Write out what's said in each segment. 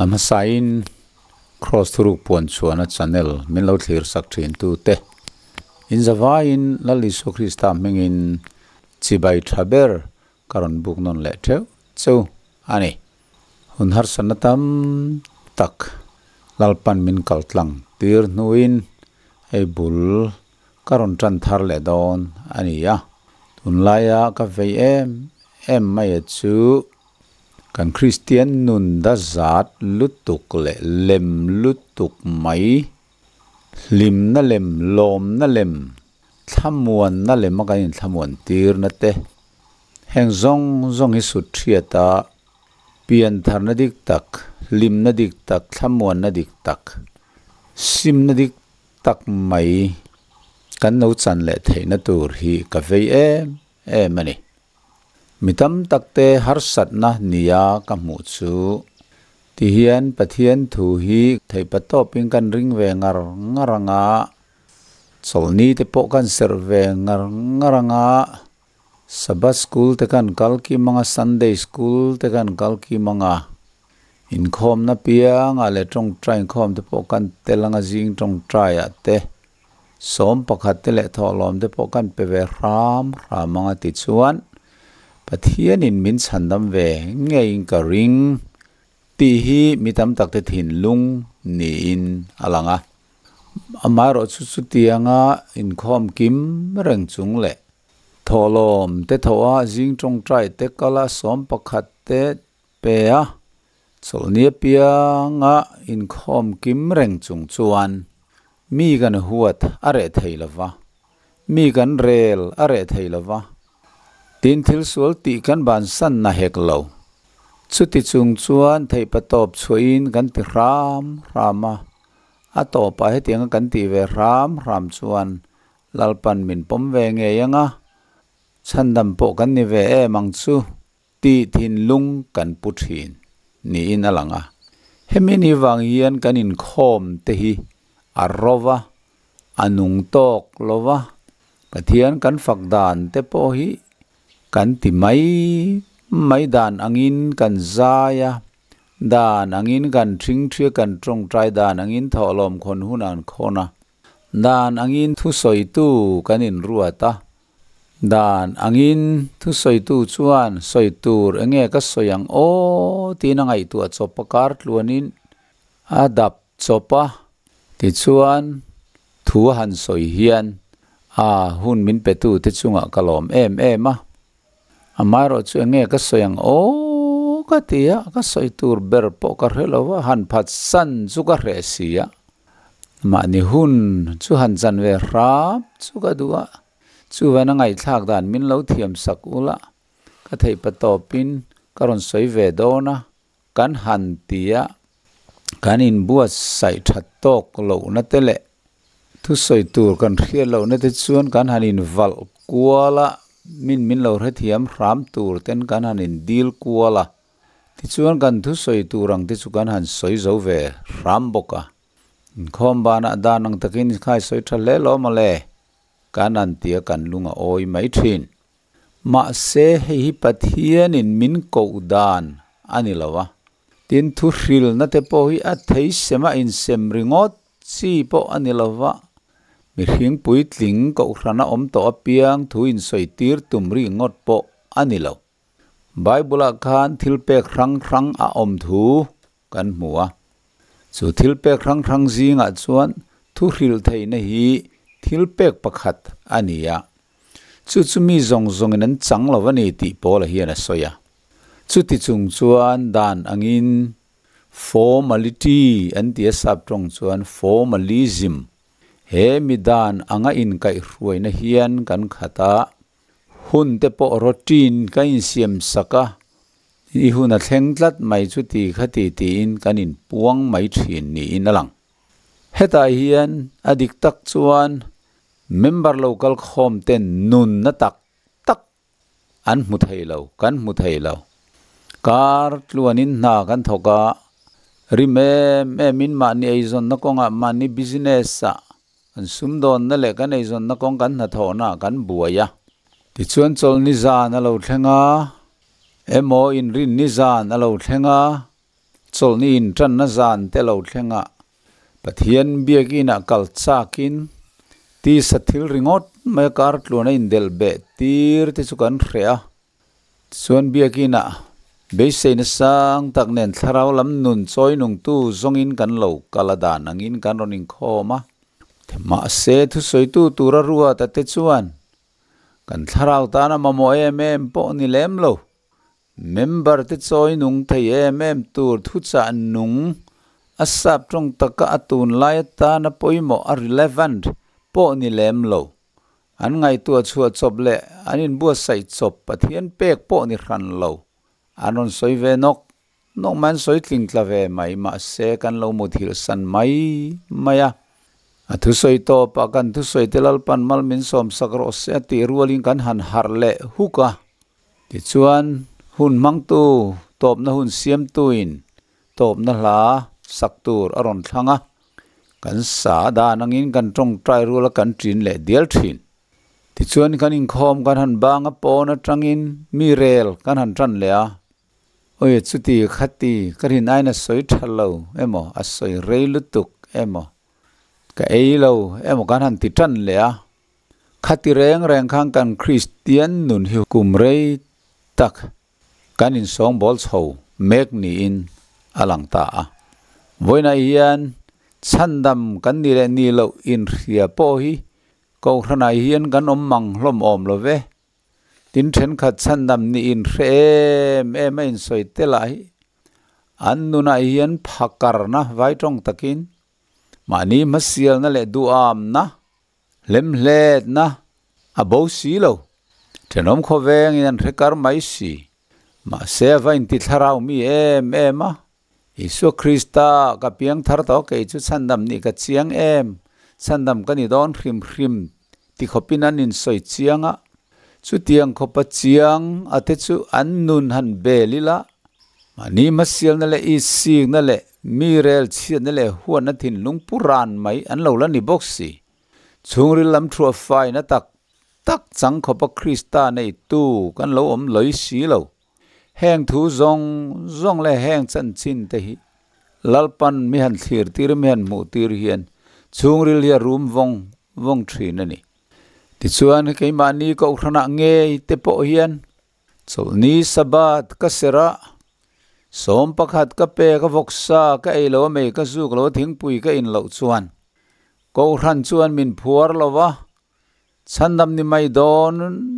A hmasain Kraws thuruk puan chhuahna channel min lo thlir sak thin tu te in zavaiin Lal Isua Krista hmingin chibai tha ber ka rawn buk nawn leh theuh chu a ni. Hun harsatna tam tak Lalpan min kal tlang tir hnuin hei bul ka rawn tan thar leh dawn a ni a. Tunlaia ka vei em em maia chu Kan Kristian nun da zat lutuk leh lem lutuk mai, hlimna lem, lawmna lem, thlamuanna lema kan inthlamuan tirna te, heng zawng zawng hi sut hriata piantharna dik tak, hlimna dik tak, thlamuanna dik tak, simna dik tak mai kan lo chan leh theihna tur hi ka vei em em a ni. Mi tam takte harsatna nia ka hmuh chu ti hian Pathian thu hi theihpatawpin kan ring ve ngar ngar anga, chawlhni te pawh kan serh ve ngar ngar anga, Sabbath school te kan kal kim anga, Sunday school te kan kal kim anga, inkhawmna piangah leh tawngtai inkhawm te pawh kan tel anga zing tawngtaiah te. 11 te leh thawhlawm te pawh kan pe ve hram hram ang a ti chuan Pathianin min chhandam ve ngeiin ka ring tih hi mi tam tak te thinlung niin a lang a. Amaherawhchu chutianga inkhawm kim reng chung leh thawhlawm te thawh a zing tawngtai te kala 11 te pe a Chawlhni apianga inkhawm kim reng chung chuan mi kan huat a reh thei lo va, mi kan rel a reh thei lo va, tin thil sual tih kan bansan na hek lo. Chuti chung chuan theihpatawp chhuahin kan ti hram hram a, a tawpah hetianga kan tih ve hram hram chuan Lalpan min pawm ve ngei anga, chhandam pawh kan ni ve em ang chu. Tih thinlung kan pu thin niin a lang a. Hemi ni vang hian kan inkhawm te hi a ro va, a nung tawk lo va, Pathian kan fak dan te pawh hi kan ti mai mai dan angin kan zai a, dan angin kan thingthia kan tawngtai dan angin thawhlawm khawn hun an khawn a, dan angin thusawitu kan inruat a, Dan angin thusawitu chuan sawi tur enge ka sawi ang aw tiin a ngaihtuah chawp a kar tluanin a dap chawp a, tichuan thu a han sawi hian a hun min petu te chungah ka lawm em em a, amaherawh chu enge ka sawi ang aw ka ti a, ka sawi tur ber pawh ka hre lo a, han phatsan chu ka hreh si a, mahni hun chu han chan ve hram chu ka duh a. Chuvan a ngaihthlak dan min lo thiam sak ula, ka theih patawpin ka rawn sawi ve dawn a, kan han ti a, kan inbuatsaih that tawk lohna te leh thusawi tur kan hriat lohna te chuan kan han invalh kual a, min min lo hrethiam hram tur ten kan han indil kual a, tichuan kan thusawi tur ang te chu kan han sawi zo ve hram bawk a. Inkhawm banah dan ang takin khai sawi tha hle lo mawle. Kan an tia kan lung a awi mai thin. Mahse hei hi Pathianin min koh dan a ni lo a. Tin thu hrilna te pawh hi a thei sem a insem ringawt chi pawh a ni lo va. Mihring puitling kohhrana awm tawh apiang thu insawi tir tum ringawt pawh a ni lo. Bible-ah khan thil pek hrang hrang a awm thu kan hmu a. Chu thil pek hrang hrang zingah chuan thu hrilh theihna hi thil pek pakhat a ni a. Chu chu mi zawng zawngin an chang lo a ni tih Paula hian a sawi a. Chuti chung chuan dan angin formality an ti a sap tawng chuan formalism he mi dan anga inkaihhruaina hian kan khat a. Hun te pawh routine ka insiam sak a, i hun a thleng tlat mai chu ti kha ti tiin kan inpuang mai thin niin a lang. Hetah hian a dik tak chuan member lo kal khawm ten nunna tak tak an hmu thei lo, kan hmu thei lo. Kar tluanin hna kan thawk a, rim em emin mahni eizawnna kawngah mahni business ah Kan sumdawnna leh kan eizawnna kawng kan hnathawhnaah kan buai a. Tichuan chawlhni zan a lo thleng a, emaw inrinni zan a lo thleng a, Chawlhni inṭanna zan te lo thleng a, Pathian biakinah kal chakin tisa thil ringawt mai a kar tluan a indelh beh tir te chu kan hreh a. Chuan biakinah beiseina sang tak nen thlarau lam nun chawi nungtu zawngin kan lo kal a dan angin kan rawn inkhawm a. Mahse thusawitu tura ruata te chuan kan thlarau tana mamawh em em pawh ni lem lo. Member te chawi nung thei em em tur thuchah nung a sap tawng taka a tunlai atana pawimawh a relevant pawh ni lem lo. An ngaihtuah chhuah chawp leh an inbuatsaih chawp Pathian pek pawh ni hran lo. An rawn sawi ve nawk nawk mai an sawi tling tla ve mai mahse kan lo muthilh san mai mai a. A thusawi tawpah kan thusawi te Lalpan mal min sawmsak rawh se a tih rualin kan han harh leh huk a. Tichuan, hun hmangtu, tawpna hun siamtuin tawpna hla sak tur a rawn thlang a, kan sa dan angin kan tawngtai ruala kan ṭin leh dial ṭhin. Tichuan, kan inkhawm kan han bang a, pawn aṭangin mi rel kan han ṭan leh a, Awi, chuti khati ka rin aiin a sawi ṭha lo emaw, a sawi rei lutuk emaw, ka ei lo emaw kan han ti ṭan leh a. Khati reng reng khan kan Kristian nun hi kum rei tak kan insawngbawl chho mek niin a lang ta a. Vawiinah hian chhandam kan ni leh ni loh inhria pawh hi Kohhranah hian kan awm mang hlawm awm lo ve. Tin thenkhat chhandam ni inhre em em a insawi te lah hi an nunah hian phakarna vai tawng takin mahni hmasialna leh duhamna Hlemhletna a bo si lo. Thenawm khawvengin an hre kar mai si. Mahse a va inti thlarau mi em em a. Isua Krista ka piang thar tawh kei chu chhandam nih ka chiang em, chhandam ka ni dawn hrim hrim ti khawpin an insawi chiang a. Chutiang khawpa chiang a te chu an nun han bel ila, mahni hmasialna leh isikna leh mi rel chhiatna leh huatna thinlung pu ran mai an lo la ni bawk si. Chhungril lam thuah faina tak tak chang khawpa Krista neitu kan lo awm lawi si lo. Heng thu zawng zawng leh heng chanchin te hi Lalpan mi han thlir tir mi han hmuh tir hian chhungril hi a rum vawng vawng thin a ni. Tichuan keimahni kohhranah ngei te pawh hian Chawlhni Sabbath ka serh a, 11 ka pek a vawksa ka ei lo a mei ka zuk lo a thingpui ka in loh chuan Kohhran chuan min phuar lo va, chhandam ni mai dawn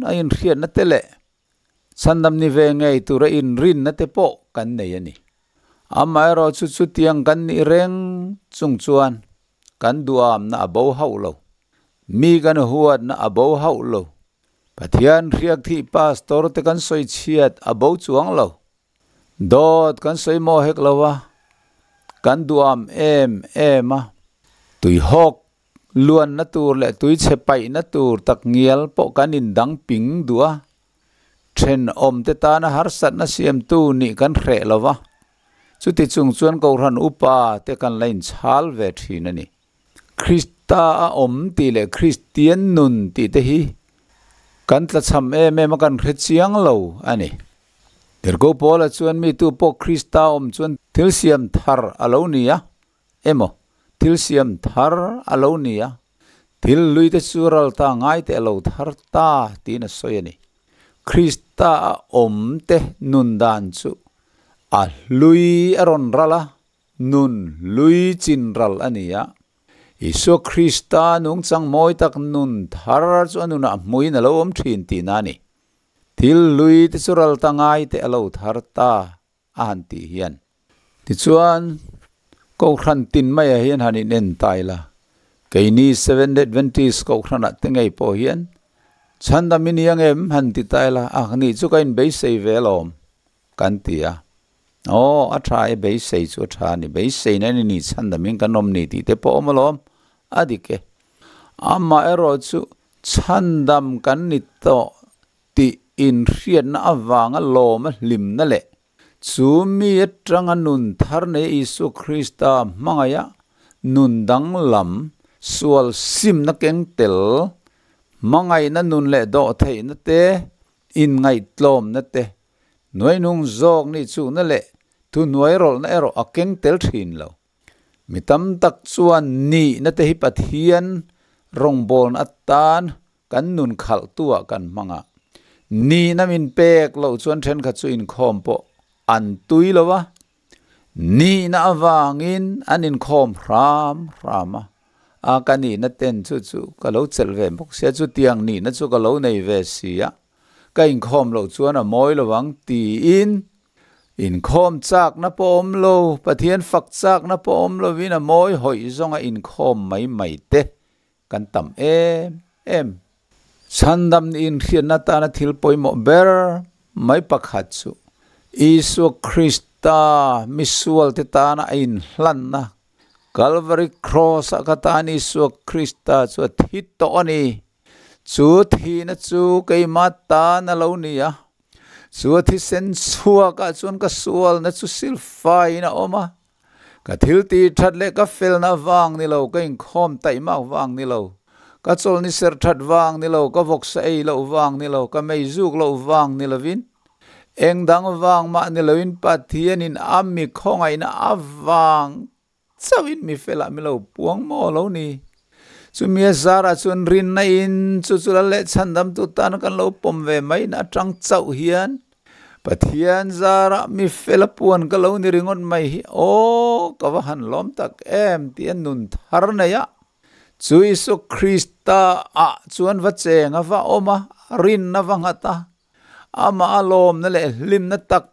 a inhriatna te leh chhandam ni ve ngei tura inrinna te pawh kan nei a ni. Amaherawhchu chutiang kan nih reng chung chuan kan duhamna a bo hauh lo, mi kan huatna a bo hauh lo, Pathian hriak thih pastor te kan sawi chhiat a bo chuang lo. Dawt kan sawi maw hek lo a, kan duham em em a. Tui hawk luanna tur leh tui chhe paihna tur tak ngial pawh kan indang ping duh a, thenawm te tana harsatna siamtu nih kan hreh lo va, chuti chung chuan Kohhran upa te kan la inchhal ve thin a ni. Krista a awm tih leh Kristian nun tih te hi kan tlachham em em a kan hre chiang lo a ni. Tirhkoh Paula chuan mi tu pawh Krista a awm chuan thil siam thar a lo ni a, emaw thil siam thar a lo ni a, thil hlui te chu ral ta ngai teh a lo thar ta tiin a sawi a ni. Krista a awm te nun dan chu a hlui a rawn ral a, Nun hlui chin ral a ni a. Isua Krista nungchang mawi tak nun thar chu a nunah hmuin a lo awm thin tihna a ni. Thil hlui te chu ral ta ngai te a lo thar ta a han tih hian. Tichuan, Kohhran tin maiah hian han inen ta ila, keini Seventh Adventist Kohhranah te ngei pawh hian chhandam i ni ang em han ti ta ila, a nih chu ka inbeisei ve alawm kan ti a. Aw, a tha e, beisei chu a tha a ni, beiseina ni ni chhandamin kan awm ni tih te pawh awm alawm, a dik e. Amaherawh chu chhandam kan ni tawh tih inhriatna avanga lawma hlimna leh chu mi atanga nun thar nei Isua Krista hmangaiha nun danglam, sual simna keng tel, hmangaihna nun leh dawhtheihna te, inngaihtlawmna te, Nuainung zawk nih chuhna leh Thuhnuairawlhna erawh a keng tel thin lo. Mi tam tak chuan nihna te hi Pathian rawngbawlna atan kan nun khalhtu ah kan hmang a. Nihna min pek loh chuan thenkhat chu inkhawm pawh an tui lo a, nihna avangin an inkhawm hram hram a. A ka nihna ten chu chu ka lo chelh ve bawk sia, chutiang nihna chu ka lo nei ve si a. Ka inkhawm loh chuan a mawi lo ang tiin inkhawm chakna pawh awm lo, Pathian fak chakna pawh awm lovin a mawi hawih zawnga inkhawm mai mai te kan tam em em. Chhandam nih inhriatna atana thil pawimawh ber mai pakhat chu Isua Krista misualte tana a inhlanna Kalvari Kraws-ah ka tan Isua Krista chu a thi tawh a ni. Chu thihna chu keimah tan a lo ni a, chu a thisen chhuakah chuan ka sualna chu silfaiin a awm a, ka thil tih that leh ka felna vang ni lo, ka inkhawm taihmak vang ni lo, ka chawlhni ser that vang ni lo, ka vawksa ei loh vang ni lo, ka meizuk loh vang ni lovin, eng dang vang mah ni loin Pathianin a mi khawngaihna avang Chauhin mi felah mi lo puang maw lo ni? Chumi a zarah chuan rinna in chu chu lal leh chhandamtu tana kan lo pawm ve mai na atang chauh hian Pathian zarah mi fela puan ka lo ni ringawt mai hi aw ka va han lawm tak em tih a nun thar nei a. Chu Isua Krista ah chuan va cheng a va awm a, rinna va nghat a, amah a lawmna leh hlimna tak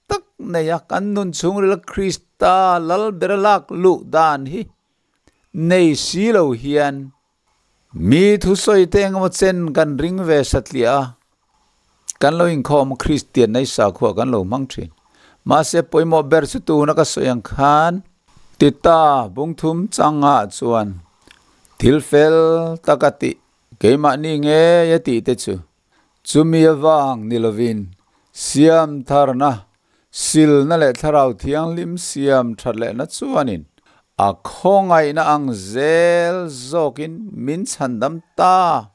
tak nei a, kan nun chhungril Krista lal bera lak luh dan hi nei si lo hian mi thusawi te engemaw chen kan ring ve satliah a, kan lo inkhawm a Kristian nei sakhua kan lo hmang thin. Mahse pawimawh ber chu tuna ka sawi ang khan Tita bungthum changah chuan thil fel taka tih keimahni ngei a tih te chu Chumi avang ni lovin siam tharna, silna leh Thlarau Thianghlim siam that lehna chuanin a khawngaihna ang zel zawkin min chhandam ta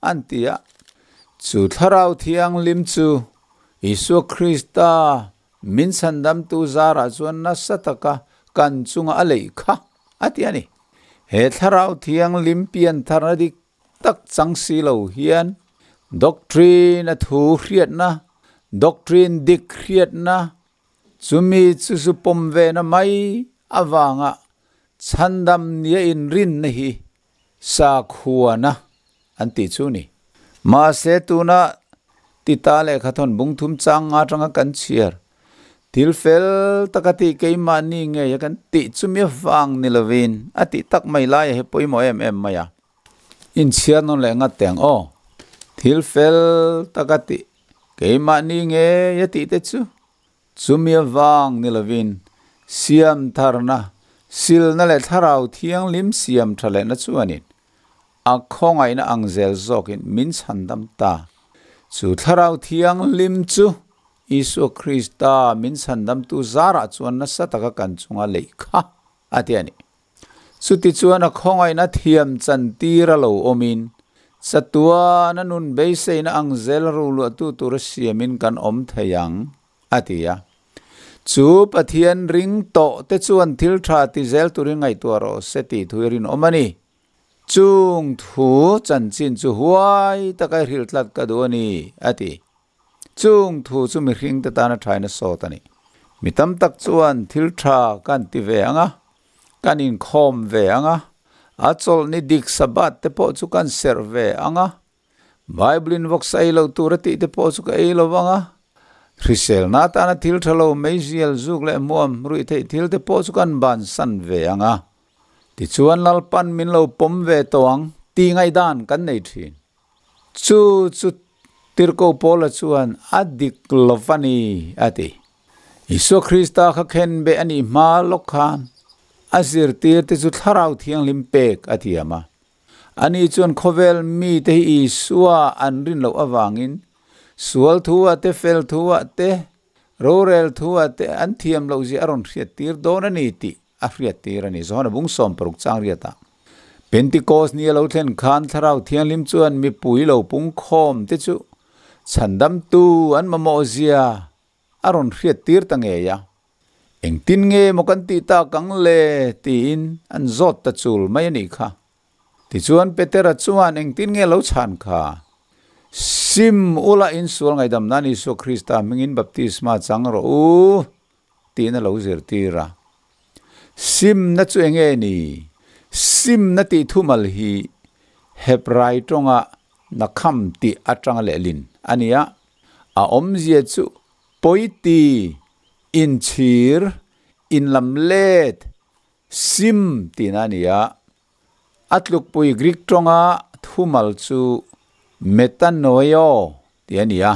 an ti a. Chu Thlarau Thianghlim chu Isua Krista min chhandamtu zarah chuan nasa taka kan chunga a leih kha a ti a ni. He Thlarau Thianghlim pian tharna dik tak chang si lo hian doctrine a thu hriatna, doctrine dik hriatna, chumi chu zu pawm ve na mai avanga chhandam nia inrinna hi sakhuana an tih chu ni. Mahse tuna Tita lehkhathawn bungthum chang nga atanga kan chhiar thil fel taka tih keimahni ngei a kan tih chumi avang ni lovin a tih tak mai laia hi pawimawh em em mai a. Inchhiar nawn leh ngat teh ang aw. Thil fel taka tih keimahni ngei a tih te chu chumi avang ni lovin siam tharna, silna leh thlarau thianghlim siam tha lehna chuanin a khawngaihna ang zel zawkin min chhandam ta. Chu thlarau thianghlim chu Isua Krista min chhandamtu zarah chuan nasa taka kan chunga leih kha a ti a ni. Chutichuan a khawngaihna thiam chantir a lo awmin, chatuan a nun beiseina ang zel ruluahtu tura siamin kan awm thei ang, a ti a. Chu Pathian ring tawh te chuan thil tha ti zel turin ngaihtuah rawh se tih thu i rinawm a ni. Chung thu chanchin chu huai taka i hrilh tlat ka duh a ni, a ti. Chung thu chu mihring te tana thaina sawt a ni. Mi tam tak chuan thil tha kan ti ve ang a, kan inkhawm ve ang a, a chawlhni dik Sabbath te pawh chu kan serh ve ang a, Bible in vawksa ei lo tur a tih te pawh chu ka ei lo vang a, hriselna atana thil tha lo meizial zuk leh hmuam ruih theih thil te pawh chu kan bansan ve ang a, tichuan Lalpan min lo pawm ve tawh ang tih ngaihdan kan nei thin. Chu chu Tirhkoh Paula chuan a dik lo va ni, a ti. Isua Krista kha khen beh a nih hma lawk khan a zirtirte chu Thlarau Thianghlim pek a thiam a. Ani chuan khawvel mite hi Isua an rin loh avangin sual thuah te, fel thuah te, rorel thuah te an thiam loh zia a rawn hriattir dawn a ni tih a hriattir a ni. Johana bung 60 chang riatah Pentecost ni a lo thlen khan Thlarau Thianghlim chuan mipui lo pungkhawm te chu chhandamtu an mamawh zia a rawn hriattir ta ngei a. Engtin nge maw kan tih tak ang le? tiin an zawt ta chul mai a nih kha. Tichuan Petera chuan engtin nge lo chhan kha? Sim ula insual ngaihdam nan Isua Krista hmingin baptisma chang rawh u, tiin a lo zirtir a. Simna chu enge ni? Simna tih thumal hi Hebrai tawnga nakham tih atanga lehlin a ni a, a awmzia chu pawiti, inchhir, inlamlet, sim tihna a ni a. A tlukpui Greek tawnga thumal chu metanoeo tih a ni a.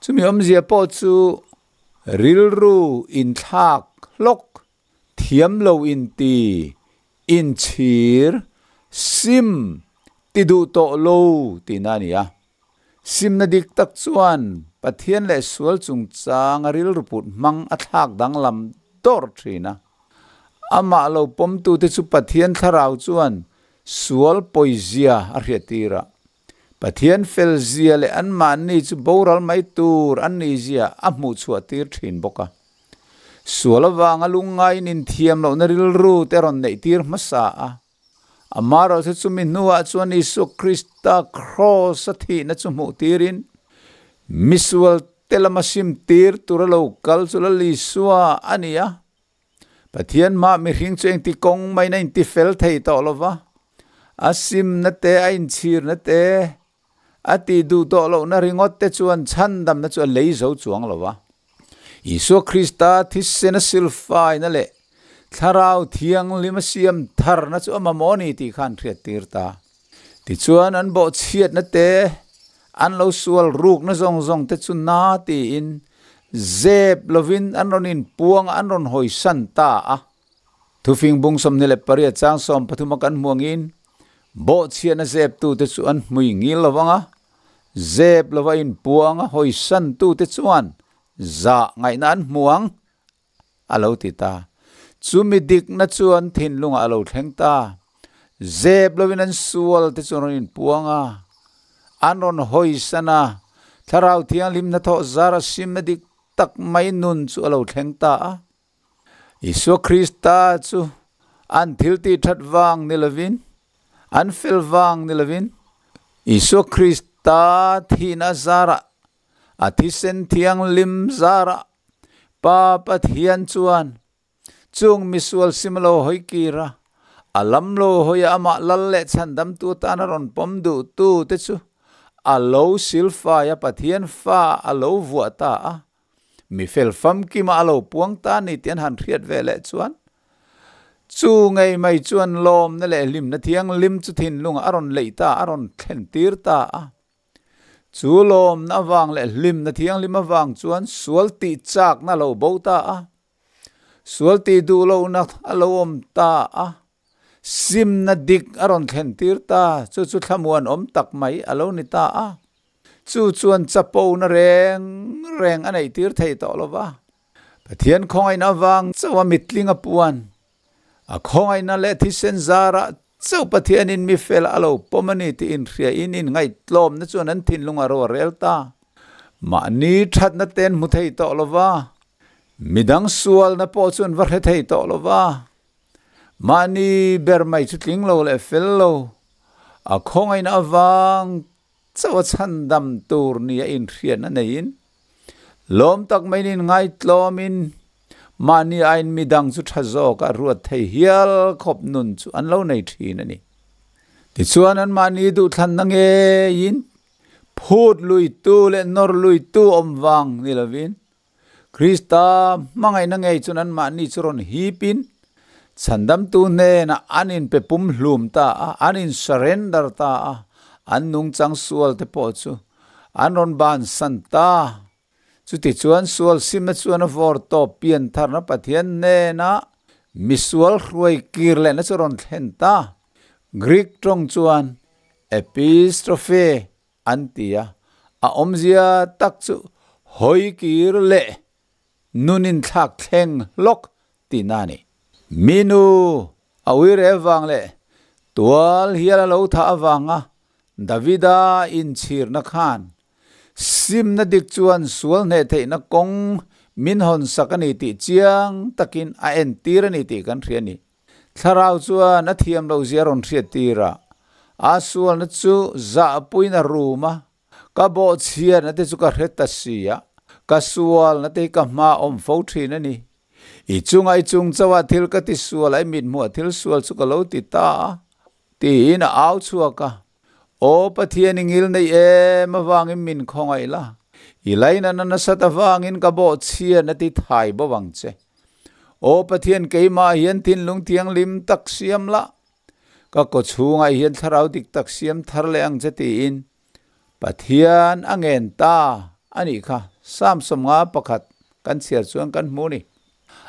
Chumi awmzia pawh chu rilru inthlak hlawk, thiam lo inti, inchhir, sim, ti duh tawh lo tihna a ni a. Simna dik tak chuan Pathian leh sual chungchanga rilru put hmang a thlak danglam dawr thin a. Amah lo pawmtute chu Pathian thlarau chuan sual pawizia a hriattir a. Pathian fel zia leh anmahni chu boral mai tur an nih zia a hmuh chhuah tir thin bawk a. Sual avanga lungngaiin inthiam lohna rilru te rawn neih tir hmasa a. Amaherawhchu chumi hnuah chuan Isua Krista kraws a thihna chu hmuh tirin misual te lama sim tir tura lo kal chu Lal Isua a ni a. Pathian hmah mihring chu engti kawng maiin a intifel thei tawh lo va, a simna te, a inchhirna te, a tih duh tawh lohna ringawt te chuan chhandamna chu a lei zo chuang lo va. Isua Krista thisena silfaina leh Thlarau Thianghlim a siam tharna chu a mamawh a ni tih kha an hriattir ta. Tichuan an bawhchhiatna te, an lo sual rukna zawng zawng te chu na tiin zep lovin an rawn inpuang a, an rawn hawisan ta a. Thufing bung 28 chang 13 a kan hmu angin, bawhchhiatna zeptute chu an hmui ngil lo vang a, zep lova inpuang a hawisantute chuan zah ngaihna an hmu ang a lo ti ta. Chumi dikna chuan thinlungah a lo thleng ta. Zep lovin an sual te chu an rawn inpuang a, an rawn hawisan a, Thlarau Thianghlim hnathawh zara simna dik tak mai nun chu a lo thleng ta a. Isua Krista chu an thiltih that vang ni lovin, an fel vang ni lovin, Isua Krista thihna zarah A thisen thianghlim zarah Pa Pathian chuan chung misual sim lo hawi kir a, a lam lo hawi a amah lal leh chhandamtu atana rawn pawm duhtu te chu a lo silfai a, Pathian fa a lo vuah ta a, mi fel famkima a lo puang ta a ni tih an han hriat ve leh chuan chu ngei mai chuan lawmna leh hlimna thianghlim chu thinlungah a rawn leih ta a, a rawn thlentir ta a. Chu lawmna avang leh hlimna thianghlim avang chuan sual tih chakna a lo bo ta a, sual tih duh lohna a lo awm ta a, simna dik a rawn thlen tir ta, chu chu thlamuan awm tak mai a lo ni ta a. Chu chuan chapona reng reng a neih tir thei tawh lo va. Pathian khawngaihna avang chauha mitling a puan A khawngaihna leh thisen zarah chauh Pathianin mi fel a lo pawm a ni tih inhriain inngaihtlawmna chuan an thinlung a ro a rel ta. Mahni thatna te an hmu thei tawh lo va, midang sualna pawh chu an va hre thei tawh lo va. Mahni ber mai chu tling lo leh fel lo, a khawngaihna avang chauh a chhandam tur nia inhriatna neiin, lawm tak maiin inngaitlawmin mahni aiin midang chu tha zawk a ruat thei hial khawp nun chu an lo nei thin a ni. Tichuan anmahni duhthlanna ngeiin phut luitu leh nawr luitu awm vang ni lovin Krista hmangaihna ngei chuan anmahni chu rawn hipin chhandamtu hnenah an inpe pumhlum ta a, an in surrender ta a, an nungchang sual te pawh chu an rawn bansan ta. Chutichuan sual simna chuan a vawr tawp pian tharna Pathian hnenah misual hruai kir lehna chu rawn thlen ta. Greek tawng chuan epistrophe An ti a, a awmzia tak chu hawi kir leh nunin thlak thleng hlawk tihna a ni. Minu a uire avang leh tual hial a lo thah avanga Davida inchhirna khan simna dik chuan sual hneh theihna kawng min hawnsak a ni tih chiang takin a entir a ni tih kan hria a ni. Thlarau chuan a thiam loh zia a rawn hriattir a, a sualna chu zahpuiin a rum a, Ka bawhchhiatna te chu ka hre ta si a, ka sualna te hi ka hma awm fo thin a ni. I chunga i chung chauha thil ka ti sual a, i mithmuah thil sual chu ka lo ti ta a, tiin a au chhuak a. Aw Pathian i ngil nei em avangin min khawngaih la, i lainatna nasat avangin ka bawhchhiatna ti thai bo ang che. Aw Pathian keimah hian thinlung thianghlim tak siam la, ka kaw chhungah hian thlarau dik tak siam thar leh ang che tiin Pathian a ngen ta a nih kha Psalm 51 kan chhiar chuan kan hmu ni.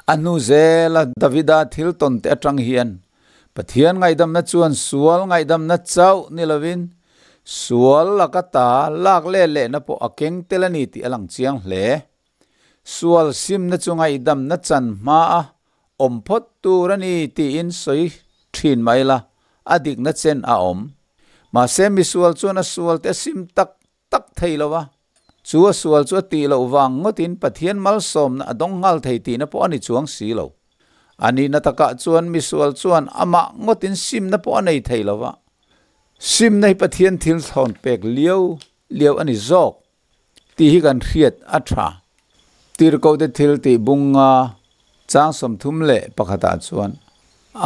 A hnu zela Davida thil tawn te atang hian Pathian ngaihdamna chuan sual ngaihdamna chauh ni lovin sual laka ta lak leh lehna pawh a keng tel a ni tih a lang chiang hle. Sual simna chu ngaihdamna chan hmaa awm phawt tur a ni tiin sawi thin mai la, a dikna chen a awm. Mahse misual chuan a sual te a sim tak tak thei lo a, chu a sual chu a tih loh vang ngawtin Pathian malsawmna a dawng nghal thei tihna pawh a ni chuang si lo. A nihna takah chuan misual chuan amah ngawtin simna pawh a nei thei lo va, simna hi Pathian thil thlawn pek liau liau a ni zawk. Tih hi kan hriat a tha. Tirhkohte thil tih bunga chang 31 ah chuan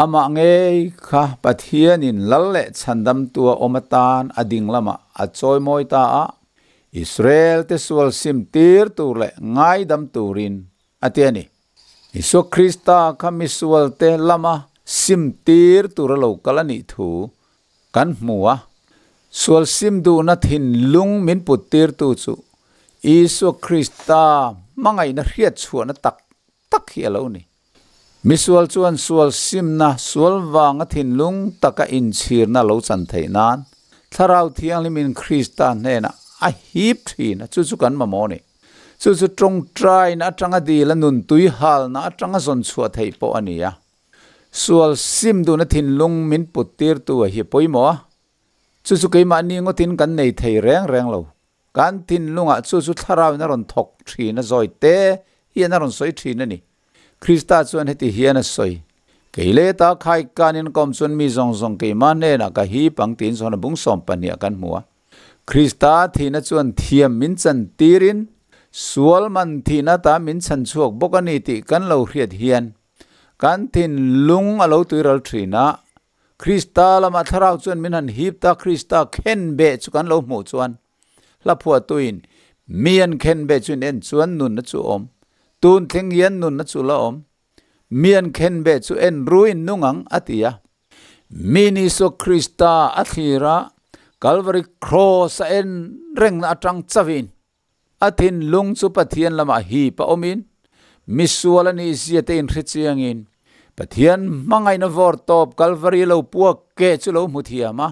amah ngei kha Pathianin lal leh chhandamtua awm atan a ding lamah a chawimawi ta a, Israel te sual sim tir tur leh ngaidam turin a ti a ni. Isua Krista kha misualte lama sim tir tura lo kal a nih thu kan hmu a, sual sim duhna thinlung min put tirtu chu Isua Krista hmangaihna hriat chhuahna tak tak hi a lo ni. Misual chuan sual simna, sual vanga thinlung taka inchhirna lo chan theih nan Thlarau Thianghlimin Krista hnenah a hip thin a, chu chu kan mamawh a ni. Chu chu tawngtaina atanga dil a nun tui halna atanga zawn chhuah theih pawh a ni a. Sual sim duhna thinlung min put tirtu a hi pawimawh a, chu chu keimahni ngawtin kan nei thei reng reng lo. Kan thinlungah chu chu thlarauin a rawn thawk thin a, zawi te hian a rawn sawi thin a ni. Krista chuan heti hian a sawi, Kei leh ta khai kanin ka awm chuan mi zawng zawng keimah hnenah ka hip ang tiin zawn a bung 12 ah kan hmu a. Krista thihna chuan thiam min chan tirin sual man thihna ta min chhan chhuak bawk a ni tih kan lo hriat hian Kan thinlung a lo tuiral thin a, Krista lamah thlarau chuan min han hip ta, Krista khen beh chu kan lo hmuh chuan hla phuahtuin mi an khen beh chu in en chuan nunna chu awm, tun thleng hian nunna chu la awm, mi an khen beh chu en ruin nung ang a ti a. Mi ni Isua Krista a thlir a, Kalvari Kraws a en rengna atang chauhin A thinlung chu Pathian lamah hip a awmin, misual a nih zia te inhre chiangin, Pathian hmangaihna vawr tawp Kalvari lo puak keh chu lo hmu thiam a.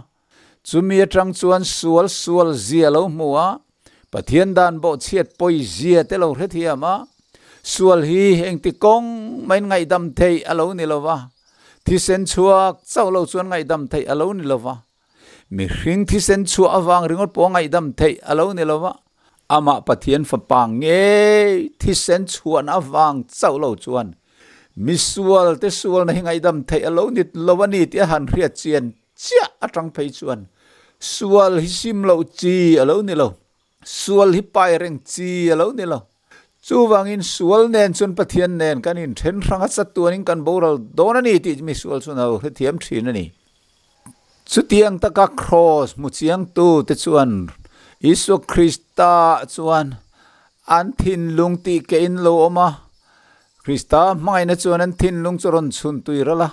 Chumi atang chuan sual sual zia lo hmu a, Pathian dan bawhchhiat pawi zia te lo hre thiam a. Sual hi engti kawng main ngaihdam theih a lo ni lo va, thisen chhuak chauh lo chuan ngaihdam theih a lo ni lo va. Mihring thisen chhuah avang ringawt pawh ngaihdam theih a lo ni lo va, amah Pathian Fapa ngei thisen chhuahna avang chauh lo chuan misual te sualna hi ngaihdam theih a lo ni lo a ni tih a han hriat chian chiah atang phei chuan sual hi sim loh chi a lo ni lo, sual hi pai reng chi a lo ni lo. Chuvangin sual nen chuan Pathian nen kan inthen hrang a chatuanin kan boral dawn a ni tih misual chuan a lo hrethiam thin a ni. Chutiang taka kraws hmu chiangtu te chuan Isua Krista chuan an thinlung tih ke in lo awm a, Krista hmangaihna chuan an thinlung chu rawn chhun tui ral a,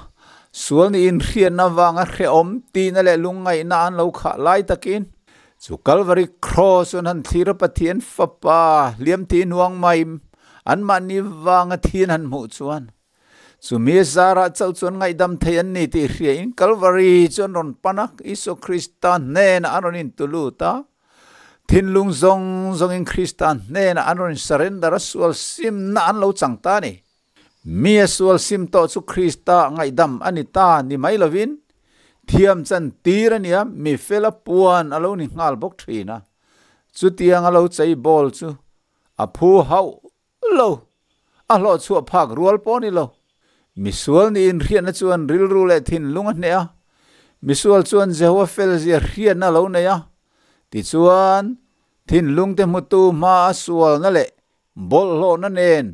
sual nih inhriatna avanga hrehawm tihna leh lungngaihna an lo khah lai takin chu Kalvari kraws chuan han thlir a Pathian Fapa hliam thi hnuang mai anmahni vanga thi an han hmuh chuan Chumi zarah chauh chuan ngaihdam thei an ni tih hriain Kalvari chu an rawn pan a, Isua Krista hnenah an rawn intu lut a. Thinlung zawng zawngin Krista hnenah an rawn surrender a, sual simna an lo chang ta a ni. Mi a sual sim tawh chu Krista ngaihdam a ni ta ni mai lovin thiam chan tir a nia, mi fela puan a lo ni nghal bawk thin a. Chutiang a lo chei bawl chu a phu hauh lo. A hlawh chhuah phak rual pawh a ni lo. Misual niin hriatna chuan rilru leh thinlung a hneh a. Misual chuan Jehova felzia hriatna a lo nei a. Tichuan, thinlungte hmutu hmaa sualna leh bawlhhlawhna nen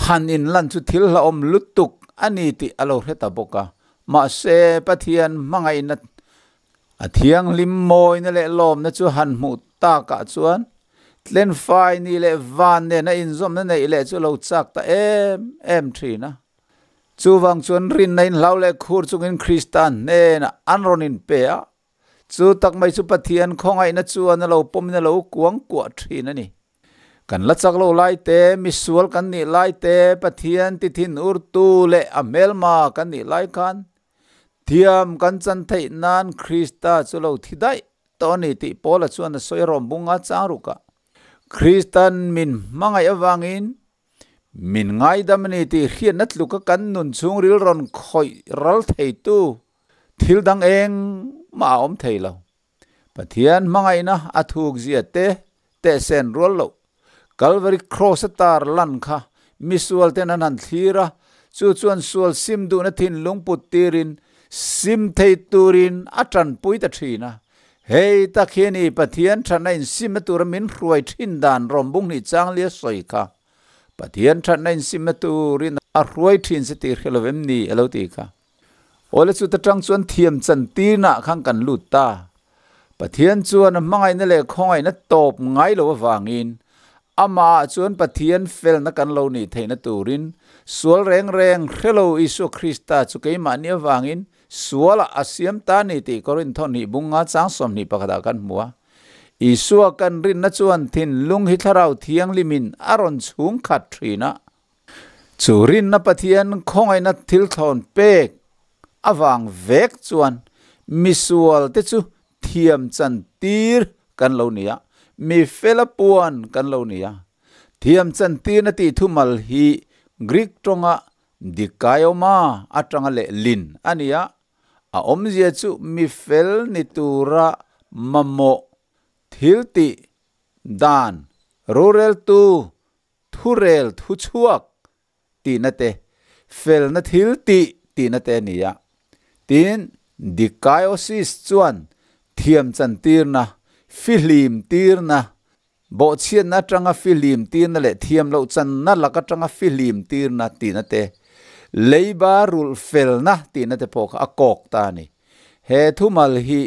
han inlan chu thil hlauhawm lutuk a ni tih a lo hre ta bawk a. Mahse, Pathian hmangaihna a thianghlim mawina leh lawmna chu han hmuh takah chuan tlenfai ni leh van nena inzawmna neih leh chu a lo chak ta em em thin a. Chuvang chuan rinna inhlau leh khur chungin Krista hnenah an rawn inpe a, chu tak mai chu Pathian khawngaihna chuan a lo pawmin a lo kuang kuah thin a ni. Kan la chak lo lai te, misual kan nih lai te, Pathian ti thin urtu leh a hmelma kan nih lai khan thiam kan chan theih nan Krista chu lo thi daih tawh a ni tih Paula chuan a sawi rawm bunga chang rukah Kristan min hmangaih avangin min ngaidam a ni tih hriatna tluka kan nun chhungril rawn khawih ral theitu thil dang engmah a awm thei lo. Pathian hmangaihna a thuk zia te tehsen rual loh. Calvary Cross a tar lan kha misual ten an han thlir a, chu chuan sual sim duhna thinlung put tirin sim thei turin a tanpui ta thin a. Hei tak hi a ni Pathian thatna insimna tura min hruai thin dan rawmbung hnih changlia sawi kha. Pathian thatna insimna turin a hruai thin se tih hre lo em ni a lo ti kha. Awle chu ta tang chuan thiam chan tirnaah khan kan lut ta. Pathian chuan a hmangaihna leh khawngaihna tawp ngai lo avangin amah chuan Pathian felna kan lo nih theihna turin sual reng reng hre lo Isua Krista chu keimahni avangin sualah a siam ta ni tih Korinth hnih bunga chang 21 ah kan hmu a. Isua kan rinna chuan thinlung hi Thlarau Thianghlimin a rawn chhung khat thin a. Chu rinna Pathian khawngaihna thil thlawn pek avang vek chuan misual te chu thiam chan tir kan lo ni a, mi fela puan kan lo ni a. Thiam chan tirna tih thumal hi Greek tawnga dikaioma atanga lehlin a ni a, a awmzia chu mi fel ni tura mamawh thil tih dan roreltu Thurel thuchhuak tihna te, felna thil tih tihna te a ni a. Tin, dikaiosis chuan thiam chantirna, fihlim tirna, bawhchhiatna atanga fihlim tirna leh thiam loh channa lak atanga fihlim tirna tihna te, leiba rulh felna tihna te pawh kha a kawk ta a ni. He thumal hi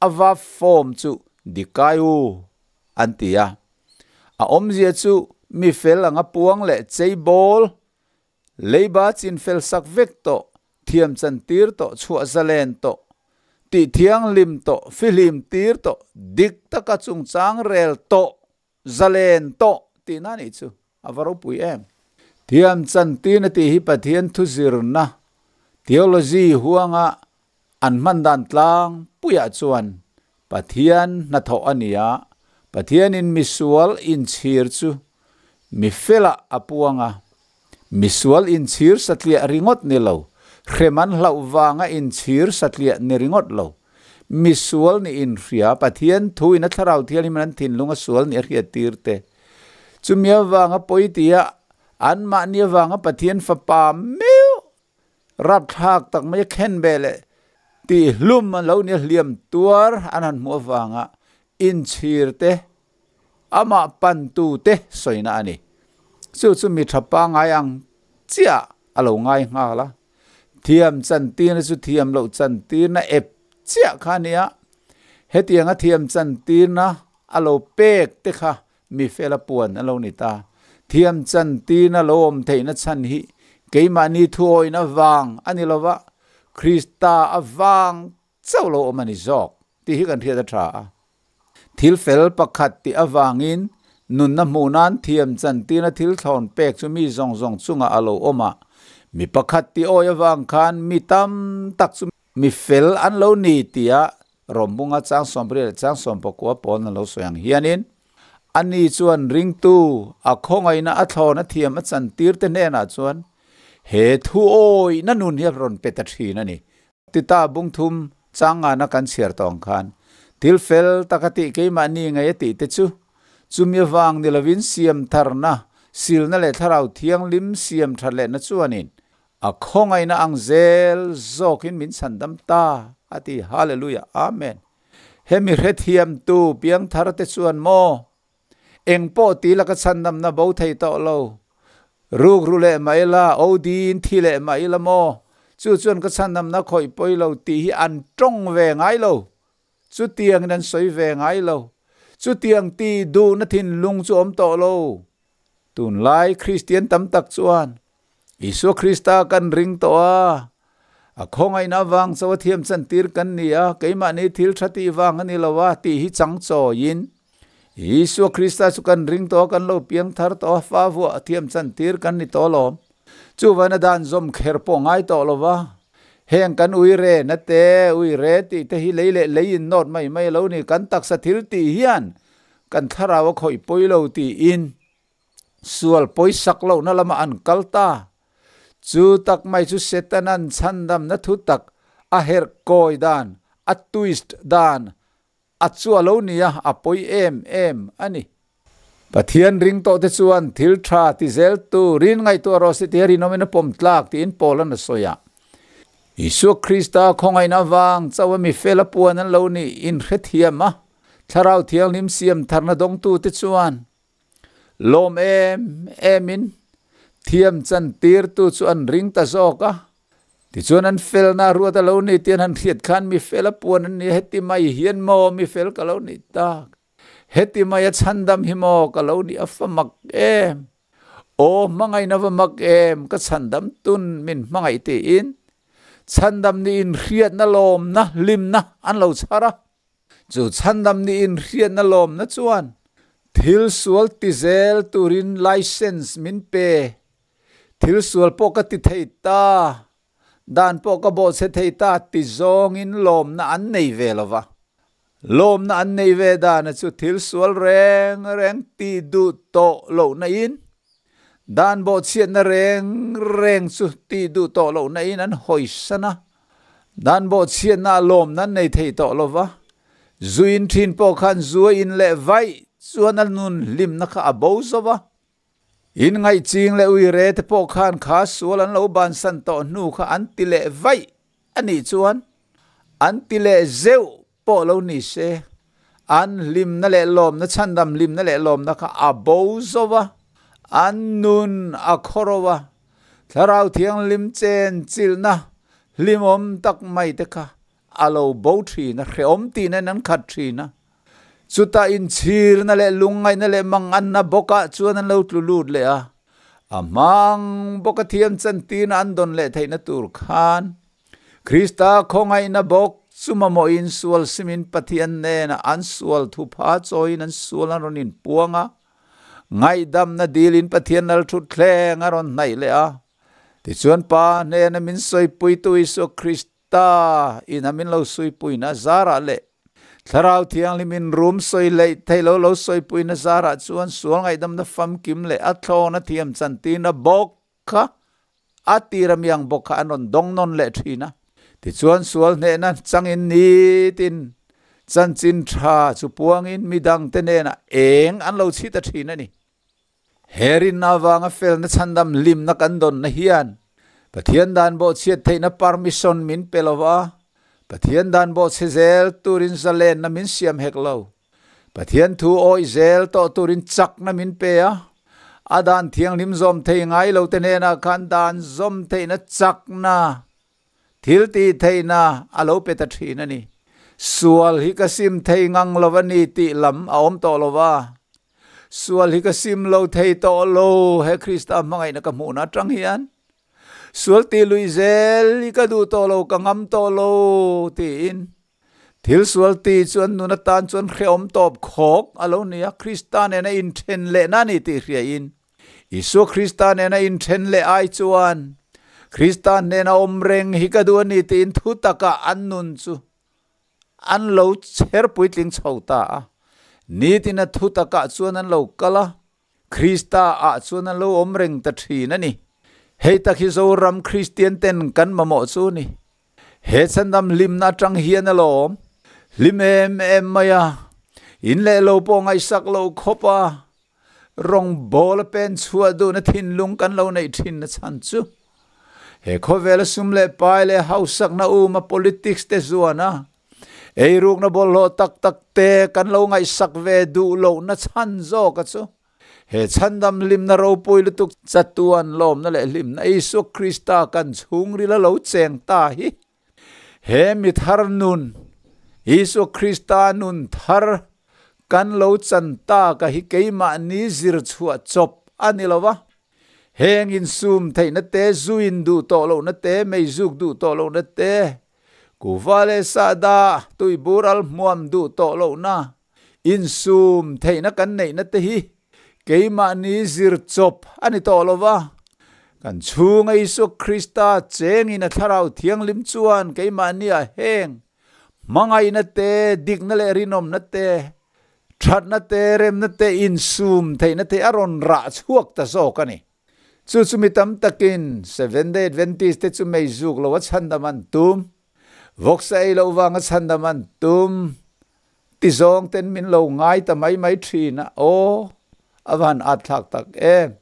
a verb form chu dikaiou an ti a. A awmzia chu mi fel anga puang leh chei bawl, leiba chin fel sak vek tawh, thiam chan tir tawh, chhuah zalen tawh, tih thianghlim tawh, fihlim tir tawh, dik taka chungchang rel tawh, zalen tawh tihna a nih chu. A va ropui em! Thiam chan tirna tih hi Pathian thuzirna, theology, huanga An hman dan tlang puiah chuan Pathian hnathawh a ni a, Pathianin misual inchhir chu mi felah a puang a. Misual inchhir satliah ringawt ni lo, hrem an hlauh vanga inchhir satliah ni ringawt lo. Misual nih inhria, Pathian thuin a Thlarau Thianghlimin an thinlung a sual nih a hriattir te. Chumi avanga pawi tia anmahni avanga Pathian fapa meuh Rapthlak tak mai a khen ve leh tih hlum an lo nia hliam tuar an han hmuh avanga inchhir te, amah pantu te sawina a ni. Chu chu mi tha pangngai ang chiah a lo ngai nghal a. Thiam chantirna chu thiam loh chantirna ep chiah kha a nia. Hetianga thiam chantirna a lo pek te kha Mi fela puan a lo ni ta. Thiam chantirna lo awm theihna chhan hi keimahni thuawihna vang a ni lova, Krista avang chauh lo awm a ni zawk tih hi kan hriat a tha a. Thil fel pakhat tih avangin nunna hmuh nan thiam chantirna thil thlawn pek chu mi zawng zawng chungah a lo awm a. Mi pakhat tih awi avang khan mi tam tak chu mi fel an lo ni tia Rawmbunga chang 80 leh chang 19 pawn an lo sawi ang hianin, ani chuan ringtu a khawngaihna a thlawn a thiam a chantir te hnenah chuan he thu awihna nun hi a rawn pe ta thin a ni. Tita bungthum chang ngana kan chhiar tawh ang khan thil fel taka tih keimahni ngei a tih te chu chumi avang ni lovin siam tharna, silna leh Thlarau Thianghlim siam that lehna chuanin a khawngaihna ang zel zawkin min chhandam ta, a ti. Hallelujah! Amen! Hemi hrethiamtu piangthar te chuan maw eng pawh ti la ka chhandamna bo thei tawh lo, ruk ru leh mah ila, odiin thi leh mah ila maw, chu chuan ka chhandamna khawih pawi lo tih hi an tawng ve ngai lo, chutiangin an sawi ve ngai lo, chutiang ti duhna thinlung chu awm tawh lo. Tunlai Kristian tam tak chuan Isua Krista kan ring tawh a, a khawngaihna avang chaw a thiam chantir kan ni a, keimahni thil tha tih vang a ni lo a tih hi chang chawiin Isua Krista chu kan ring tawh a, kan lo piang thar tawh a, fa vuah a thiam chantir kan ni tawh alawm. Chuvana dan zawm kher pawh ngai tawh lo va, heng kan ui re na te, ui re tih te hi lei leh lei in nawt mai mai a lo ni, kan taksa thil tih hian kan thlarau a khawih pawi lo tiin sual pawisak lohna lamah an kal ta. Chu tak mai chu Setanan chhandamna thu tak a herh kawi dan, a twist dan a chu a lo ni a, a pawi em em a ni. Pathian ring tawh te chuan thil tha ti zel turin ngaihtuah rawh se tia rinawmin a pawm tlak tiin Paula'n a sawi a. Isua Krista khawngaihna avang chauh a mi fel a puan an lo nih inhrethiam a, Thlarau Thianghlim siam tharna dawngtute chuan Lawm em emin thiam chantirtu chu an ring ta zawk a. Tichuan an felna ruat a lo ni tih an han hriat khan mi fel a puan an ni a, heti mai hian maw mi fel ka lo nih tak? Heti mai a chhandam hi maw ka lo nih a fa mak em? Aw hmangaihna va mak em ka chhandam tun min hmangaih tiin chhandam ni inhriatna lawmna hlimna an lo chhar a. Chu chhandam ni inhriatna lawmna chuan thil sual ti zel turin license min pe. Thil sual pawh ka ti thei ta, dan pawh ka bawhchhe thei ta ti zawngin lawmna an nei ve lo va. Lawmna an nei ve dana chu thil sual reng reng ti duh tawh lohna in, dan bawhchhiatna reng reng chu ti duh tawh lohna in an hawisan a. Dan bawhchhiatna a lawmna an nei thei tawh lo va, zu in thin pawh khan zu a in leh vaih chuan a nun hlimna kha a bo zo va. In ngaihching leh uire te pawh khan kha sual an lo bansan tawh hnu kha an ti leh vaih a nih chuan an ti leh zeuh pawh lo ni se, an hlimna leh lawmna chhandam hlimna leh lawmna kha a bo zo va, an nun a khawro a, Thlarau Thianghlim chen chilhna hlimawm tak mai te kha a lo bo thin a, hrehawm tihna in an khat thin a. Chutah inchhirna leh lungngaihna leh manganna bawkah chuan an lo tlu lut leh a, a hmang bawka thiam chantirna an dawn leh theihna tur khan Krista khawngaihna bawk chu mamawhin sual simin Pathian hnenah an sual thupha chawiin an sual an rawn inpuang a, ngaihdamna dilin Pathian lal thutthleng a rawn hnaih leh a. Tichuan Pa hnena min sawipuitu Isua Krista ina min lo suipuina zarah leh Thlarau Thianghlimin rum sawi leih theih lo lo sawipuina zarah chuan sual ngaihdamna famkim leh a thlawna thiam chantirna bawk kha a tir a miang bawk kha an rawn dawng nawn leh thin a. Tichuan sual hnehna changin nitin chanchin tha chu puangin midangte hnenah eng an lo chhi ta thin a ni. He rinna avanga felna chhandam hlimna kan dawnna hian Pathian dan bawhchhiat theihna permission min pe lo va, Pathian dan bawhchhe zel turin zalenna min siam hek lo. Pathian thu awih zel tawh turin chakna min pe a, a dan thianghlim zawm thei ngai lo te hnenah khan dan zawm theihna chakna, thil tih theihna a lo pe ta thin a ni. Sual hi ka sim thei ngang lo a ni tih lam a awm tawh lo va, sual hi ka sim lo thei tawh lo he Krista hmangaihna ka hmuhna atang hian sual tih lui zel hi ka duh tawh lo, ka ngam tawh lo tiin Thil sual ti chuan nun atan chuan hrehawm tawp khawk a lo ni a, Krista nena inthen lehna a ni tih hriain, Isua Krista nena inthen leh ai chuan Krista hnena awm reng hi ka duh a ni tiin thu takah an nun chu an lo chher puitling chho ta a. Nitina thu takah chuan an lo kal a, Krista ah chuan an lo awm reng ta thin a ni. Hei tak hi Zoram Kristian ten kan mamawh chu a ni. He chhandam hlimna atang hian alawm hlim em em mai a, in leh lo pawh ngaihsak lo khawp a, Rawngbawl a pen chhuah duhna thinlung kan lo neih thin na chhan chu he khawvela sum leh pai leh hausakna uma politics te zuan a, eirukna bawlhhlawh tak tak te kan lo ngaihsak ve duh lohna chhan zawk a chu he chhandam hlimna ropui lutuk chatuan lawmna leh hlimna Isua Krista kan chhungril a lo cheng ta hi. He mi thar nun, Isua Krista nun thar kan lo chan tak a hi keimahni zir chhuah chawp a ni lo va. Heng insum theihna te, zu in duh tawh lohna te, meizuk duh tawh lohna te, kuva leh sahdah, tuibur al hmuam duh tawh lohna, insum theihna kan neihna te hi keimahni zir chawp a ni tawh lo va. Kan chhunga Isua Krista chengin a Thlarau Thianghlim chuan keimahnia heng hmangaihna te, dikna leh rinawmna te, thatna te, remna te, insum theihna te a rawn rah chhuak ta zawk a ni. Chu chu mi tam takin Seventh-day Adventist te chu meizuk lo a chhandam an tum, vawksa ei loh vanga chhandam an tum, Ti zawng ten min lo ngai ta mai mai thin a, aw, a van at thlak tak em.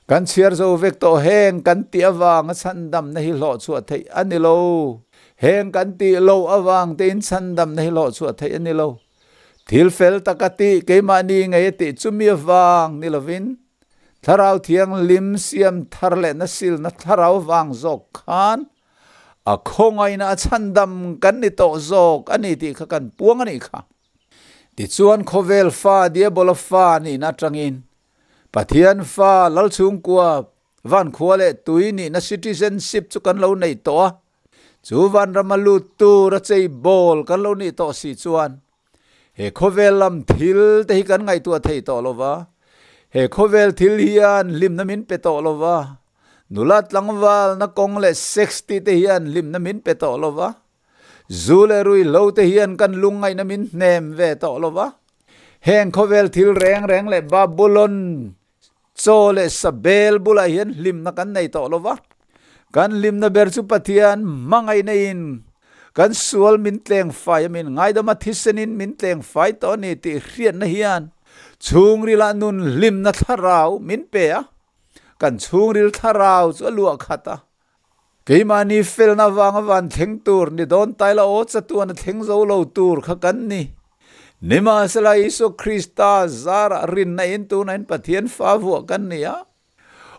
Kan chhiar zo vek tawh heng kan tih avanga chhandamna hi hlawh chhuah theih a ni lo. Heng kan tih loh avang tein chhandamna hi hlawh chhuah theih a ni lo. Thil fel taka tih keimahni ngei a tih chumi avang ni lovin Thlarau Thianghlim siam thar leh na silna thlarau vang zawk khan A khawngaihna a chhandam kan ni tawh zawk a ni tih kha kan puang a nih kha. Tichuan khawvel fa Diabola fa nihna atangin Pathian fa Lalchhungkua vankhua leh tui nihna citizenship chu kan lo nei tawh a, chu vanrama lut tur a chei bawl kan lo nih tawh si chuan he khawvel lam thil te hi kan ngaihtuah thei tawh lo va, he khawvel thil hian hlimna min pe tawh lo va, Nula tlangval na kawng leh sex tih te hian hlimna min pe tawh lo va, zu leh ruihhlo te hian kan lungngaihna min hnem ve tawh lo va. Heng khawvel thil reng reng leh Babulon chaw leh sabel bulah hian hlimna kan nei tawh lo va. Kan hlimna ber chu Pathian hmangaihna in kan sual min tleng fai a, min ngaidam a, thisenin min tleng fai tawh a ni tih hriatna hian chhungrilah nun hlimna thlarau min pe a. Kan chhungril thlarau chu a luah khat a, keimahni felna avanga van thleng tur ni dawn tai la aw chatuan a thleng zo lo tur kha kan ni. Nimahsela Isua Krista zarah rinna in tunain Pathian fa vuah kan ni a,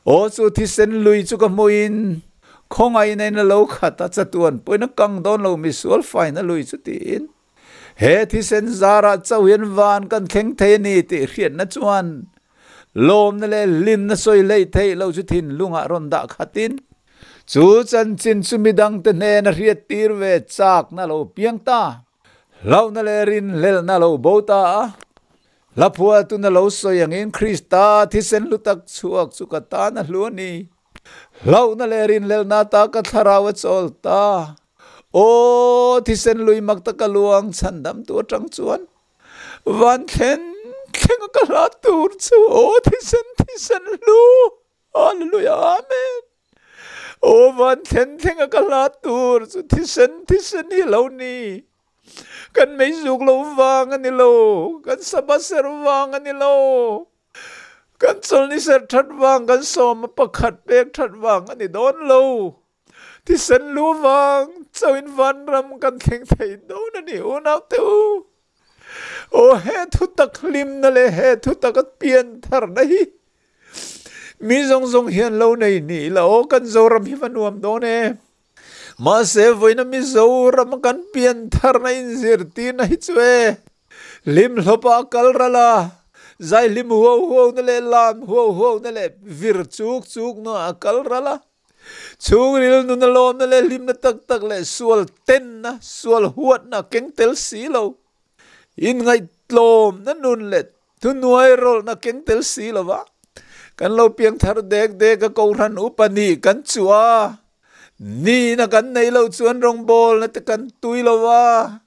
aw chu thisen lui chu ka hmuhin khawngaihna in a lo khat a, chatuan pawhin a kang dawn lo misual faina lui chu tiin he thisen zarah chauh hian van kan thleng thei a ni tih hriatna chuan Lawmna leh hlimna sawi hleih theih loh chu thinlungah rawn dah khatin, chu chanchin chu midangte hnena hriattir ve chakna lo piang ta, hlauhna leh rinhlelhna lo bo ta a. Hlaphuatuna lo sawi angin Krista thisen hlu tak chhuak chu ka tan a hlu a ni. Hlauhna leh rinhlelhna ta ka thlarau a chawl ta. Aw, thisen lui mak taka luang chhandamtu atang chuan Van thlen thleng a ka hla tur chu aw thisen thisen hlu Hallelujah Amen Aw van thlen thleng a ka hla tur chu thisen thisen hi lo ni Kan meizuk lo vang a ni lo kan saba ser vang a ni lo kan chawlhni ser that vang kan sawma pakhat pek that vang a ni dawn lo Thisen lu vang chauhin vanram kan thleng thei dawn a ni unaute u. Aw he thutak hlimna leh he thutak a pian tharna hi mi zawng zawng hian lo nei ni ila aw kan Zoram hi va nuam dawn em. Mahse vawiina Mizoram a kan pian tharna inzirtirna hi chu e hlim hlawpa a kal ral a, zai hlim huau huauna leh lam huau huauna leh vir chuk chukna a kal ral a. Chhungril nuna lawmna leh hlimna tak tak leh sual tenna, sual huatna keng tel si lo. Inngaihtlawmna nun leh thunuai rawlhna keng tel si lo va. Kan lo piang thar dek dek a Kohhran upa nih kan chuh a, nihna kan nei loh chuan rawngbawlna te kan tui lo va.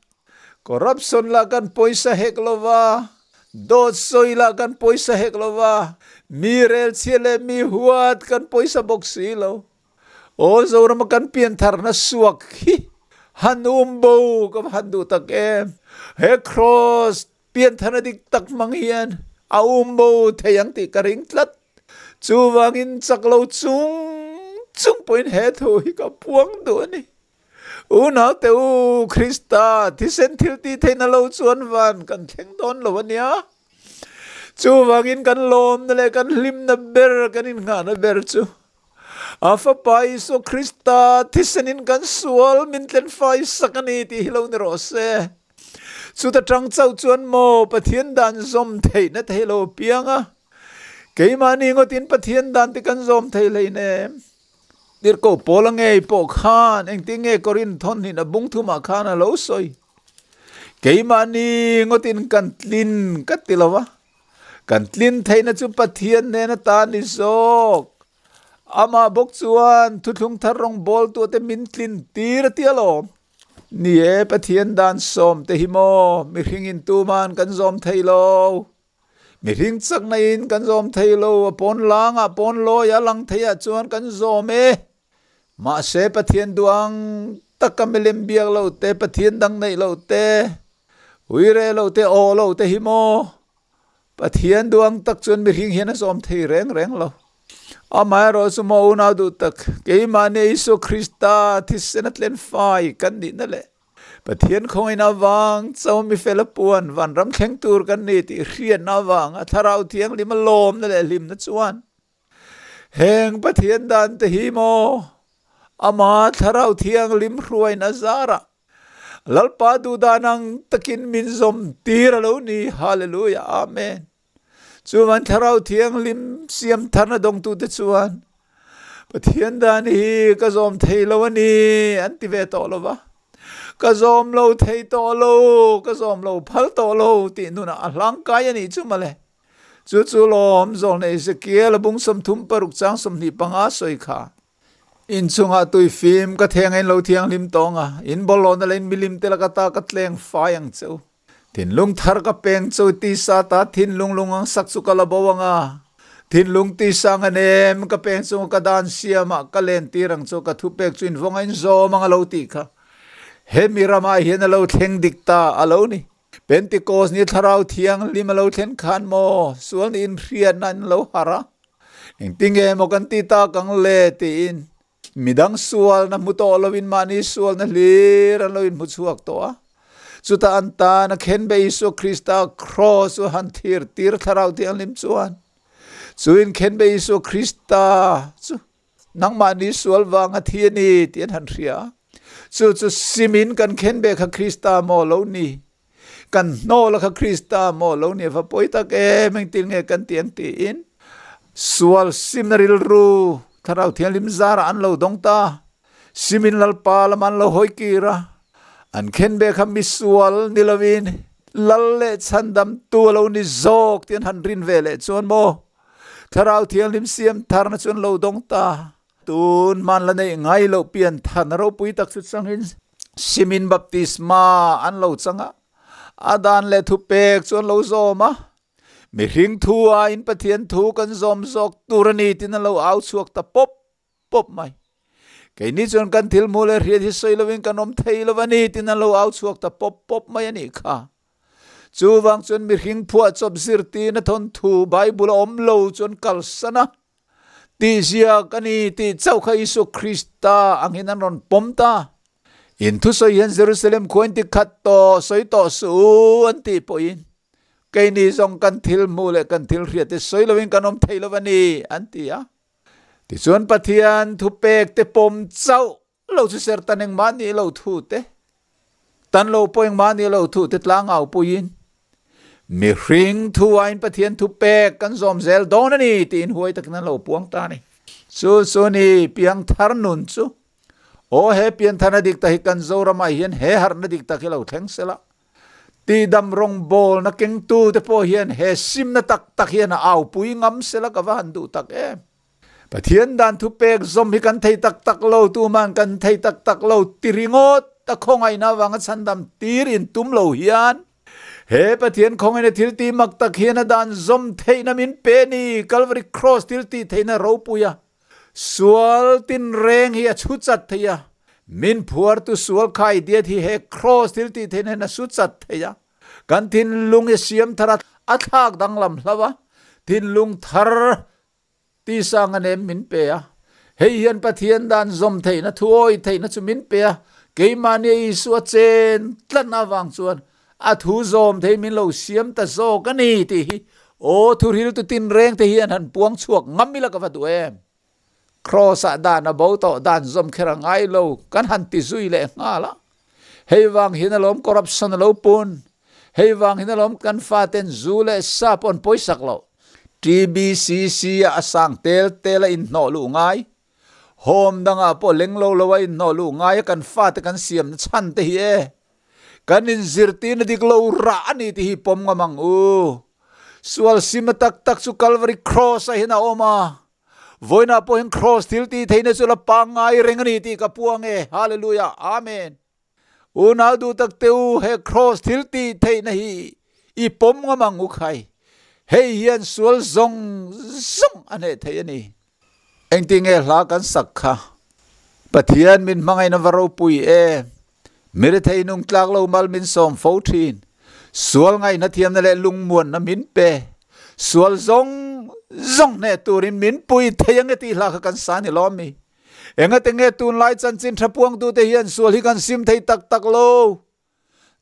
Corruption lah kan pawisa hek lo va, dawt sawi lah kan pawisa hek lo va, mi relchhia leh mi huat kan pawisa bawk si lo. Aw Zorama kan piantharna suak hi han um bo ka va han duh tak em. He Kraws piantharna dik tak hmang hian. A um bo thei ang tih ka ring tlat. Chuvangin chak lo chung chung pawhin he thu hi ka puang duh a ni. Unaute u, Krista thisen thil tih theihna lo chuan van kan thleng dawn lo a nia. Chuvangin kan lawmna leh kan hlimna ber, kan innghahna ber chu A Fapa Isua Krista thisenin kan sual min tlenfai sak a ni tih hi lo ni rawh se. Chuta tang chauh chuan maw Pathian dan zawm theihna thei lo piang a, keimahni ngawtin Pathian dan te kan zawm thei hleinem. Tirhkoh Paula ngei pawh khan engtin nge Korinth thawnhnin a bung thumah khan a lo sawi? Keimahni ngawtin kan tlin ka ti lo a, kan tlin theihna chu Pathian hnena ta ni zawk. Amah bawk chuan thuthlung thar rawngbawltuate min tlin tir a ti alawm. Ni e, Pathian dan sawm te hi maw mihringin tuman kan zawm thei lo. Mihring chakna in kan zawm thei lo, a pawn langah pawn lawi a lang thei ah chuan kan zawm e. Mahse Pathian duang taka milem biak lo te, Pathian dang neih lo te, uire lo te, aw lo te hi maw Pathian duang tak chuan mihring hian a zawm thei reng reng lo. Amaherawh chu maw unau duh tak, keimahni Isua Krista thisen a tlen fai kan nihna leh Pathian khawngin avang chauh mi fel a puan vanram thleng tur kan ni tih hriatna avanga Thlarau Thianghlim a lawmna leh hlimna chuan heng Pathian dan te hi maw ama Thlarau Thianghlim hruaina zarah Lalpa duhdan ang takin min zawm tir a lo ni. Hallelujah. Amen. Chuvan Thlarau Thianghlim siam tharna dawngtute chuan Pathian dan hi ka zawm thei lo a ni an ti ve tawh lo va. Ka zawm lo thei tawh lo, ka zawm lo phal tawh lo tih nunah a hlangkai a nih chu mawle. Chu chu lawm zawlna Ezekiel a bung 36 chang 25 sawi kha. Inchungah tui fim ka theng a in lo thianghlim tawng a, in bawlhhlawhna leh in milim te laka ta ka tleng fai ang che u. Thinlung thar ka peng chu tisa ta thinlung lung ang sak chu ka la bo ang a, thinlung tisa ang a nem ka peng chunga ka dan siamah ka len tir ang chu ka thupek chu in vawng a in zawm ang a lo tih kha. Hemi ramah hian a lo thleng dik ta a lo ni. Pentecost ni Thlarau Thianghlim a lo thlen khan maw sual nih inhriatna in lo harh a, Engtinge maw kan ti tak ang le tiin midang sualna hmu tawh loin mahni sualna hlir an lo inhmu chhuak tawh a. Chutah an tan a khenbe Isua Krista kraws chu han thir tir Thlarau Thianghlim chuan chu inkhenbe Isua Krista chu nangmahni sual vanga thi a ni tih an han hria a. Chu chu simin kan khenbe kha Krista maw lo ni? Kan hnawl a kha Krista maw lo ni va pawi tak em engtin nge kan ti ang tiin sual simna rilru Thlarau Thianghlim zarah an lo dawng ta. Simin Lalpa lam an lo hawi kir a, an khenbe kha misual ni lovin Lal leh chhandamtu a lo ni zawk tih an han rin ve leh chuan maw Thlarau Thianghlim siam tharna chu an lo dawng ta. Tun hman la neih ngai loh pian than ropui tak chu changin Simin baptisma an lo chang a, a dan leh thupek chu an lo zawm a. Mihring thu aiin Pathian thu kan zawm zawk tur a ni tiin an lo au chhuak ta pawp pawp mai. Keini chuan kan thil hmuh leh hriat hi sawi lovin kan awm thei lo a ni tiin an lo au chhuak ta pawp pawp mai a nih kha. Chuvang chuan mihring phuahchawp zirtirna thawnthu Bible a awm lo chuan kalsan a. Tih ziak a ni tih chauh kha Isua Krista angin an rawn pawm ta. In thusawi hian Jerusalem khua in ti khat tawh, sawi tawh suh u an tih pawhin keini zawng kan thil hmuh leh kan thil hriat te sawi lovin kan awm thei lo a ni an ti a. Tichuan Pathian thupek te pawm chauh lo chu ser tan engmah nih lo thu te, tan lo pawh engmah nih lo thu te tlangau puiin mihring thu aiin Pathian thu pek kan zawm zel dawn a ni tiin huai takin an lo puang ta a ni. Chu chu ni piangthar nun chu. Aw he piantharna dik tak hi kan Zoramah hian he harhna dik tak hi lo thleng sela. Tihdam rawngbawlna kengtu te pawh hian he simna tak tak hian a aupui ngam sela ka va han duh tak em. Pathian dan thupek zawm hi kan thei tak tak lo, tuman kan thei tak tak lo ti ringawt a khawngaihna avanga chhandam tir in tum lo hian he Pathian khawngaihna thil tih mak tak hian a dan zawm theihna min pe ni, Calvary Cross thil tih theihna ropui a sual tinreng hi a chhu chat thei a, min phuartu sual khai diat hi he Cross thil tih theihna hian a su chat thei a. Kan thinlung hi siam thar a, a thlak danglam hlau a, thinlung thar tisa nga nem min pe a. Hei hian Pathian dan zawm theihna, thuawi theihna chu min pe a, keimahnia Isua chen tlatna avang chuan a thu zawm thei min lo siam ta zawk a ni tih hi aw thuhriltu tinreng te hian han puang chhuak ngam ila ka va duh em? Kraws-ah dan a bo tawh dan zawm kher a ngai lo kan han ti zui leh nghal a. Hei vang hian alawm corruption a lo pun. Hei vang hian alawm kan faten zu leh sa pawh an pawisak loh. TBCC ah a sang tel tel a inhnawh luh ngai. Home dangah pawh leng lo lo a inhnawh luh ngai a kan fate kan siamna chhan te hi e. Kan inzirtirna dik lo rah a ni tih hi pawm ngam ang u. Sual sima tak tak chu Calvary Cross ah hian a awm a. Vawiinah pawh hian Kraws thil tih theihna chu la pangngai reng a ni tih ka puang e. Hallelujah! Amen! Unau duh tak te u, he Kraws thil tih theihna hi i pawm ngam ang u khai. Hei hian sual zawng zawng a hneh thei a ni. Engtinge hla kan sak kha? Pathian min hmangaihna va ropui e. Mi rethei nung tlak lo mal min sawm fo thin. Sual ngaihna thiamna leh lungmuanna min pe. Sual zawng zawng hneh turin min pui thei ange tih hla kha kan sa ni lawm mi. Engate nge tunlai chanchin tha puangtute hian sual hi kan sim thei tak tak lo.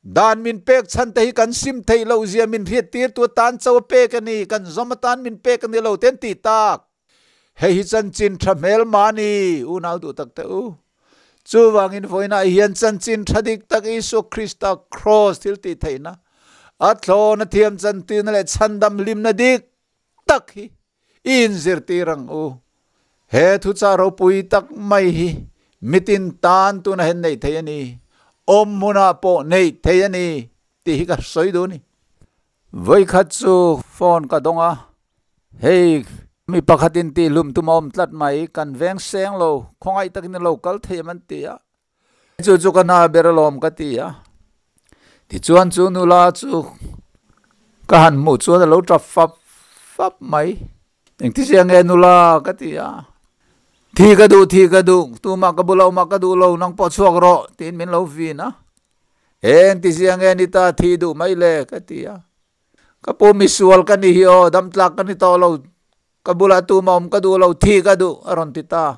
Dan min pek chhan te hi kan sim theih loh zia min hriattir tu atan cho a pek a ni, kan zawm atan min pek a ni lo te an ti tak. Hei hi chanchin tha hmel mah a ni, unau duh tak teh u. Chuvangin vawiinah hian chanchin tha dik tak Isua Krista kraws thil tih theihna, a thlawna thiam chantirna leh chhandam hlimna dik tak hi i inzirtir ang u. He thuchah ropui tak mai hi mitin tan tuna hen neih thei a ni, awm hmunah pawh neih thei a ni tih hi ka sawi duh a ni. Vawikhat chu phone ka dawng a, hei mi pakhatin tihhlum tum a awm tlat mai, kan veng seng lo, khawngaih takin a lo kal thei em an ti a, chu chu ka hna ber alawm ka ti a, tichuan chu nula chu ka han hmuh chuan a lo tap fap fap mai, engtizia nge nula ka ti a, thi ka duh thi ka duh, tumah ka bula awmah ka duh lo, nang pawh chhuak rawh tiin min lo vin a. Eng ti zia nge ni ta thi duh mai le ka ti a. Ka pu misual ka ni hi aw, dam tlak ka ni tawh lo, ka bulah tumah awm ka duh lo, thi ka duh a rawn ti ta.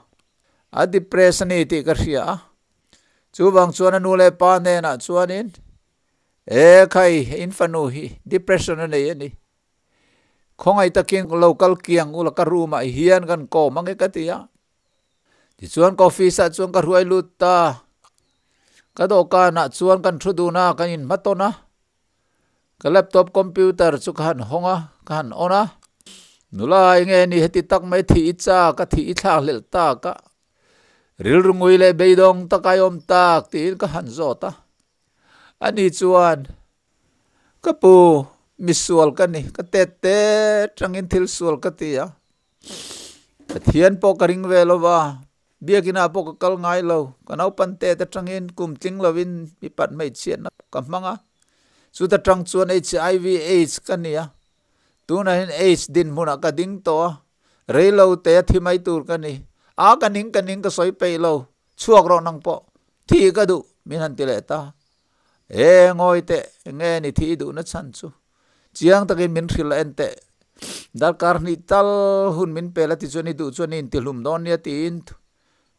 A depress a ni tih ka hria a. Chuvang chuan a nu leh pa hnenah chuanin, E khai, in fanu hi depression a nei a ni. Khawngaih takin lo kal kiang ula ka room ah hian kan kawm ang e ka ti a. Tichuan ka office ah chuan ka hruai lut ta. Ka dawhkan ah chuan kan thu dun a, kan inhma tawn a. Ka laptop computer chu ka han hawng a, ka han on a. Nula eng nge ni heti tak mai thih i chak a, thih i thlak hlelh tak a. Rilru ngui leh beidawng tak ai awm tak tiin ka han zawt a. Ani chuan, Ka pu, misual ka ni, ka tet te tangin thil sual ka ti a. Pathian pawh ka ring ve lo va, biakinah pawh ka kal ngai lo. Ka naupan tet atangin kum tling lovin mipat hmeichhiatna ka hmang a. Chuta tang chuan HIV AIDS ka ni a. Tunah hian AIDS dinhmunah ka ding tawh a, rei lo te a thi mai tur ka ni. A ka ning ka ning ka sawi peih lo, chhuak rawh nang pawh, thi ka duh min han ti leh ta. E ngawi teh, enge ni thi duhna chhan chu? Chiang takin min hrilh a en teh. Darkar hnih tal hun min pel a ti chuan i duh chuan i intihlum dawn nia tiin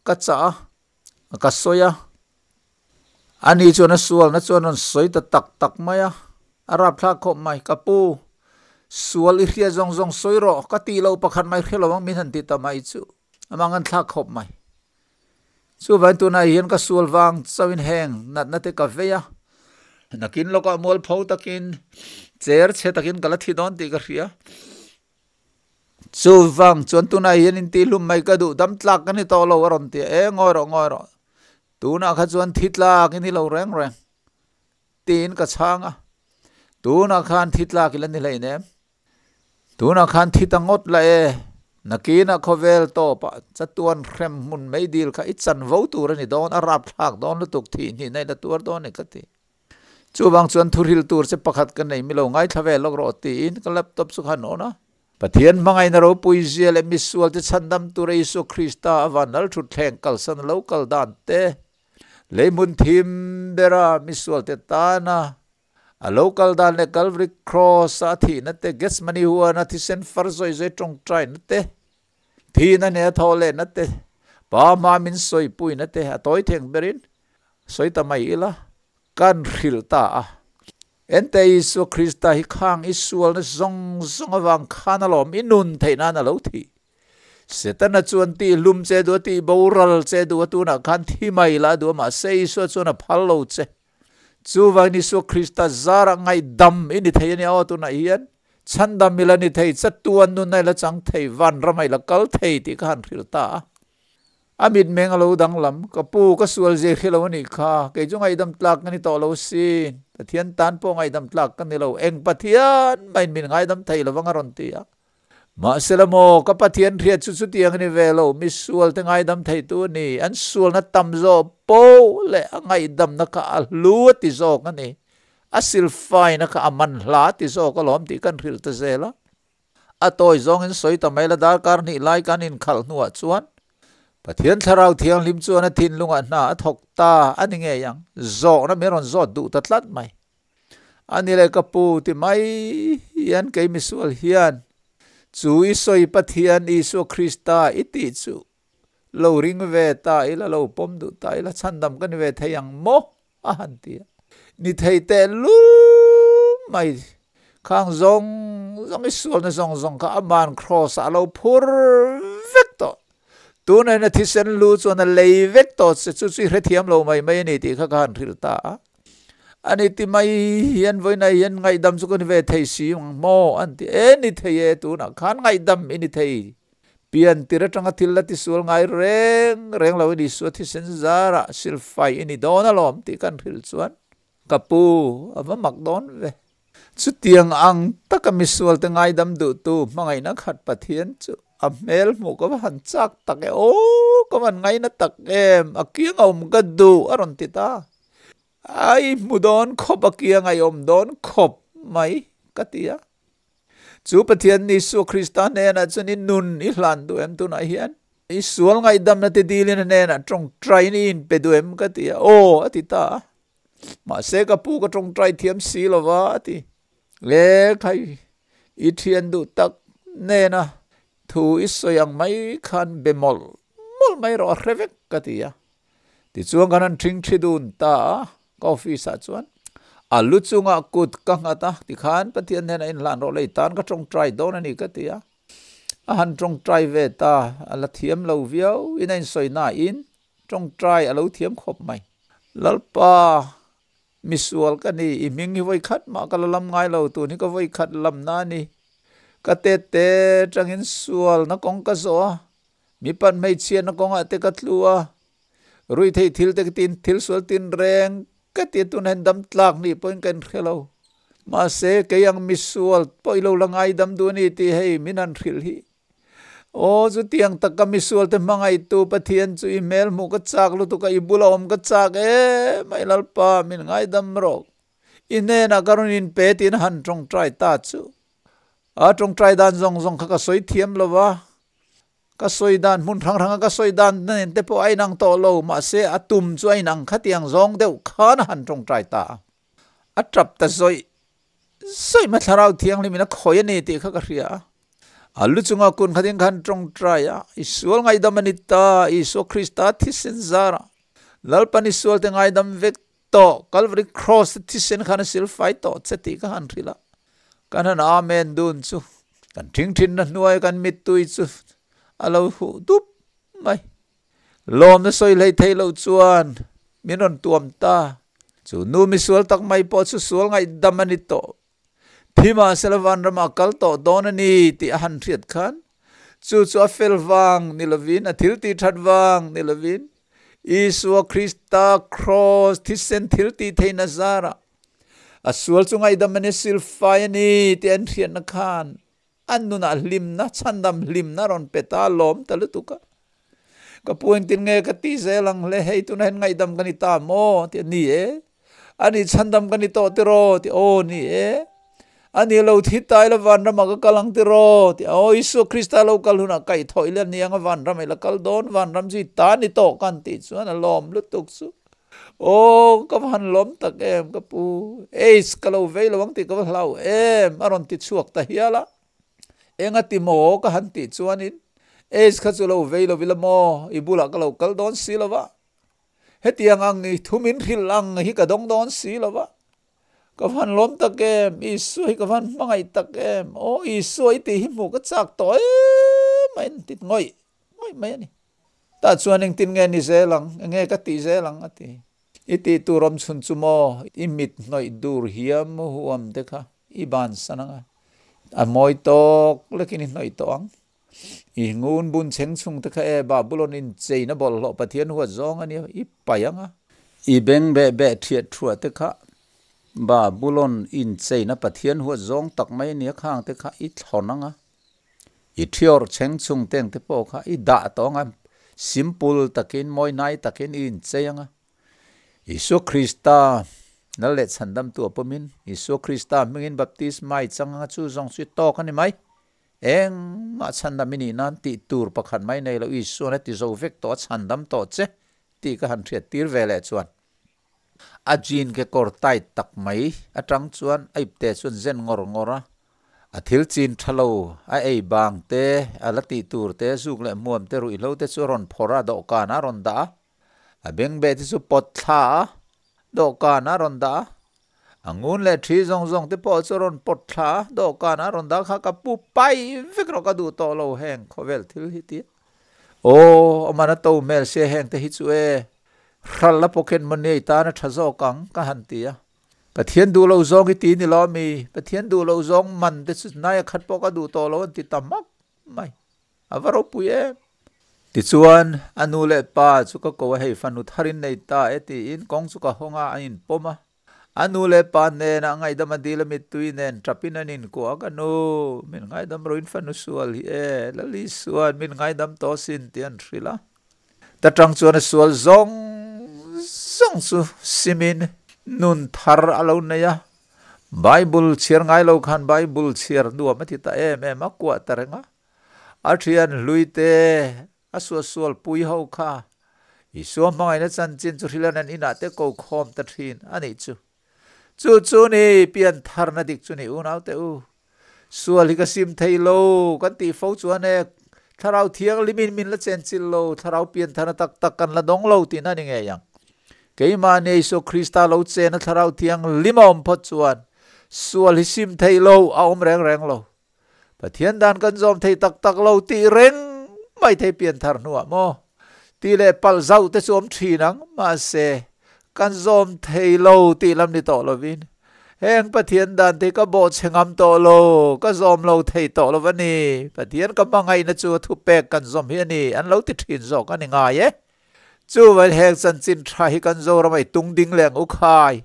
ka chah a, ka sawi a. Ani chuan a sualna chuan rawn sawi ta tak tak mai a, a rapthlak khawp mai. Ka pu, sual i hria zawng zawng sawi rawh, ka tih loh pakhat mai hre lo ang min han ti ta mai chu amah ngan thlak khawp mai. Chuvain tunah hian ka sual vang chauhin heng natna te ka vei a, nakin lawkah mualpho takin cher chhe takin ka la thi dawn tih ka hria. Chuvang chuan tunah hian intihlum mai ka duh, dam tlak ka ni tawh lo a rawn ti a, e ngawi rawh ngawi rawh, tunah kha chuan thi tlak i ni lo reng reng tiin ka chhang a, tunah khan thi tlak i la ni hleinem. Tunah khan thi ta ngawt la e, nakinah khawvel tawpah chatuan hrem hmun mei dil kha i chanvo tur a ni dawn, a rapthlak dawn lutuk thih hnih na i la tuar dawn a ni ka ti. Chuvang chuan thurhil tur che pakhat ka nei milo ngaithla ve lawk rawh tiin ka laptop chu ka han awn a. Pathian hmangaihna ropui zia leh misual te chhandam tura Isua Krista a vanlal thutthleng kalsan a lo kal dan te, lei hmun thim bera misual te tana. A lo kal dan leh Calvary Cross a thihna te, Gethsemane huana thisen far zawi zawi tawngtaina te, thihna nena thawh lehna te, Pa hma min sawipuina te a tawi theng berin sawi ta mai ila kan hrilh ta a. Ente Isua Krista hi khang i sualna zawng zawng avang khan alawm i nun theih nan a lo thih. Setana chuan tih hlum che duh a, tih boral che duh a, tunah khan thi mai la a duh a, mahse Isua chuan a phal lo che. Chuvangin Isua Krista zarah ngaihdam i ni thei a nia aw, tunah hian chhandam i la ni thei, chatuan nunna i la chang thei, vanramah i la kal thei tih ka han hrilh ta a. A mitmeng a lo danglam, Ka pu, ka sual zia hre lo a nih kha, kei chu ngaihdam tlak ka ni tawh lo sin, Pathian tan pawh ngaihdam tlak ka ni lo, eng Pathian mahin min ngaidam thei lo vang a rawn ti a. Mahsela maw, ka Pathian hriat chu chutiang a ni ve lo, mi sualte ngaidam theitu a ni, an sualna tam zawh poh leh a ngaihdamna kha a hlu a ti zawk a ni, a silfaina kha a man hla a ti zawk alawm tih kan hrilh ta zel a. A tawi zawngin sawi ta mai la, darkar hnih lai kan inkhalh hnuah chuan Pathian Thlarau Thianghlim chuan a thinlungah hna a thawk ta a ni ngei ang, zawhna min rawn zawt duh ta tlat mai. A ni le ka pu ti mai hian kei misual hian chu i sawi Pathian Isua Krista i tih chu lo ring ve ta ila lo pawm duh ta ila chhandam ka ni ve thei ang maw a han ti a. Ni thei teh lul mai khang zawng zawng i sualna zawng zawng kha aman kraws ah a lo phur vek tawh. Tunah hian a thisen lu chuan a lei vek tawh che chu chu i hrethiam lo mai mai a ni tih kha ka han hrilh ta a. A ni ti mai hian vawiinah hian ngaihdam chu ka ni ve thei si ang maw an ti e ni thei e tunah khan ngaihdam i ni thei pian tir atanga thil la tisual ngai reng reng lo in Isua thisen zarah silfai i ni dawn alawm tih kan hrilh chuan ka pu a va mak dawn ve. Chutiang ang taka misual te ngaidam duhtu hmangaihna khat Pathian chu a hmel hmuh ka va han chak tak e aw ka van ngaina tak em a kiang a awm ka duh a rawn ti ta. A i hmu dawn khawp a kiang a i awm dawn khawp mai ka ti a. Chu Pathian Isua Krista hnenah chuan i nun i hlan duh em tunah hian? I sual ngaihdamna te dilin a hnenah tawngtai in i inpe duh em ka ti a. Aw a ti ta a. Mahse ka pu ka tawngtai thiam si lo va a ti. Le khai i thian duh tak hnena thu i sawi ang mai khan be mawlh mawlh mai rawh a hre vek ka ti a. Tichuan kan han ṭhing ṭhi dun ta a, ka office ah chuan a lu chungah kut ka nghat a, tikhan Pathian hnenah inhlan rawh lei tan ka ṭawngṭai dawn a ni ka ti a. A han ṭawngṭai ve ta, a la thiam lo viau in a insawi nain ṭawngṭai a lo thiam khawp mai. Lalpa, misual ka ni, i hming hi vawi khat mah ka la lam ngai lo, tun hi ka vawi khat lamna a ni. Ka tette ṭangin sualna kawng ka zawh a, Mi pan hmeichhiatna kawngah te ka tlu a, ruihtheih thil te ka tin, thil sual tin reng ka ti a, tunah hian dam tlak nih pawhin ka inhre lo. Mahse, kei ang misual pawh i lo la ngaidam duh a ni tih hei min han hrilh hi. Aw, chutiang taka misual te hmangaihtu Pathian chu i hmel hmuh ka chak lutuk a, i bula awm ka chak em mai Lalpa, min ngaidam rawh. I hnenah ka rawn inpe tiin a han tawngtai ta chu. A tawngtai dan zawng zawng kha ka sawi thiam lo va, Ka sawi dan hmun hrang hranga ka sawi dan nen te pawh a inang tawh lo, mahse a tum chu a inang khatiang zawng deuh khan a han tawngtai ta a. A tap ta zawih zawih mai, Thlarau Thianghlimin a khawi a ni tih kha ka hria a. A lu chunga kun khatin khan tawngtai a, I sual ngaihdam a ni ta, Isua Krista thisen zarah Lalpan i sualte ngaidam vek tawh, Calvary Cross te thisen khan a silfai tawh che tih ka han hrilh a. Kan han Amen dun chu kan thing thinna hnuaia kan mittui chu a lo huh dup mai. Lawmna sawi hlei thei lo chuan min rawn tuam ta. Chu nu misual tak mai pawh chu sual ngaihdam a ni tawh. Thi mahsela vanramah kal tawh dawn a ni tih a han hriat khan chu chu a fel vang ni lovin, a thil tih that vang ni lovin, Isua Krista kraws thisen thil tih theihna zarah A sual chu ngaihdam a ni, silfai a ni tih an hriatna khan an nunah hlimna, chhandam hlimna a rawn pe ta lawm ta lutuk a. Ka pu engtin nge ka ti zel ang hle, hei tunah hian ngaihdam ka ni ta maw? Ti a, ni e. A ni chhandam ka ni tawh tiraw? Ti aw ni e. A ni lo thi ta ila vanramah ka kal ang tiraw? Ti aw Isua Krista lo kal hunah kaihthawh ila niang a vanram ila kal dawn, vanram chu i ta ni tawh kan tih chuan a lawm lutuk chu. Aw, ka va han lawm tak em ka pu, AIDS ka lo vei lo ang tih ka va hlau em, a rawn ti chhuak ta hial a. Enga ti maw ka han tih chuanin, AIDS kha chu lo vei lo ila maw, i bulah ka lo kal dawn si lo va, hetiang ang i thu min hrilh ang hi ka dawng dawn si lo va, ka va han lawm tak em, Isua hi ka va han hmangaih tak em, aw Isua i tih hi hmuh ka chak tawh em a inti ngawih ngawih mai a ni. Tah chuan engtin nge ni zel ang, enge ka tih zel ang a ti. I tih tur awm chhun chu maw, i mit hnawih dur hiam huam te kha i bansan ang a, a mawi tawk lekin i hnawih tawh ang. I ngun bun chheng chhung te kha e Babulon in cheina bawlhhlawh Pathian huat zawng a nia, i paih ang a. I beng beh beh thiat thuah te kha Babulon in cheina Pathian huat zawng tak mai a nia khang te kha i thlawn ang a. I thiawr chheng chhung teng te pawh kha i dah tawh ang a, simple takin, mawinai takin i inchei ang a. Isua Krista Lal leh Chhandamtu a pawmin, Isua Krista hmingin baptisma i chang ang a, chu zawng chu i tawk a ni mai. Engmah chhandam i nih nan tih tur pakhat mai nei lo, Isuan a ti zo vek tawh a, chhandam tawh che tih ka han hriat tir ve leh chuan. A jean kekawr tight tak mai atang chuan a ipte chuan zen ngawr ngawr a, a thil chin tha lo, a ei bang te, a la tih tur te, zuk leh hmuam te, ruihhlo te chu a rawn phawrh a, dawhkan a rawn dah a, a bengbeh te chu pawt thla a, dawhkan a rawn dah a, a ngun leh thi zawng zawng te pawh chu a rawn pawt thla a, dawhkan a rawn dah a, kha ka pu pai vek rawh ka duh tawh lo heng khawvel thil hi tia. Aw, a man a to hmel sia heng te hi chu e, hral a pocket money tan a tha zawk ang ka han ti a. Pathian duh lo zawng hi ti ni lo ami, Pathian duh lo zawng man te chu hnai a khat pawh ka duh tawh lo an ti ta hmak mai, a va ropui em. Tichuan, a nu leh pa chu ka ko a, hei fanu thar in nei ta e tiin kawng chu ka hawng a, an inpawm a. A nu leh pa hnenah ngaihdam a dil a mittui nen tap in an inkuah a, Ka nu, min ngaidam rawh in fanu sual hi e, Lali suan min ngaidam tawh sin tih an hrilh a. Ta tang chuan a sual zawng zawng chu simin nun thar a lo nei a, Bible chhiar ngai lo khan Bible chhiar nuam a ti ta em em a, kuah ta reng a. A thian hlui te A suahsual pui ho kha Isua hmangaihna chanchin chu hrilhan an inah te ko khawm ta thin a nih chu. Chu chu ni pian tharna dik chu ni unau te u. Sual hi ka sim thei lo kan tih fo chuan e Thlarau Thianghlimin min la chenchilh lo, Thlarau pian tharna tak tak kan la dawng lo tihna a ni ngei ang. Keimahni Isua Krista lo chena Thlarau Thianghlim a awm phawt chuan sual hi sim thei lo a awm reng reng lo. Pathian dan kan zawm thei tak tak lo tih reng mai thei pian thar hnuah maw? Tih leh palh zauh te chu awm thin ang, mahse kan zawm thei lo tih lam ni tawh lovin heng Pathian dan te hi ka bawhchhe ngam tawh lo, ka zawm lo thei tawh lo a ni, Pathian ka hmangaihna chu a thupek kan zawm hi a ni an lo ti thin zawk a ni ngai e. Chuvain heng chanchin tha hi kan Zoram a i tung ding leh ang u khai.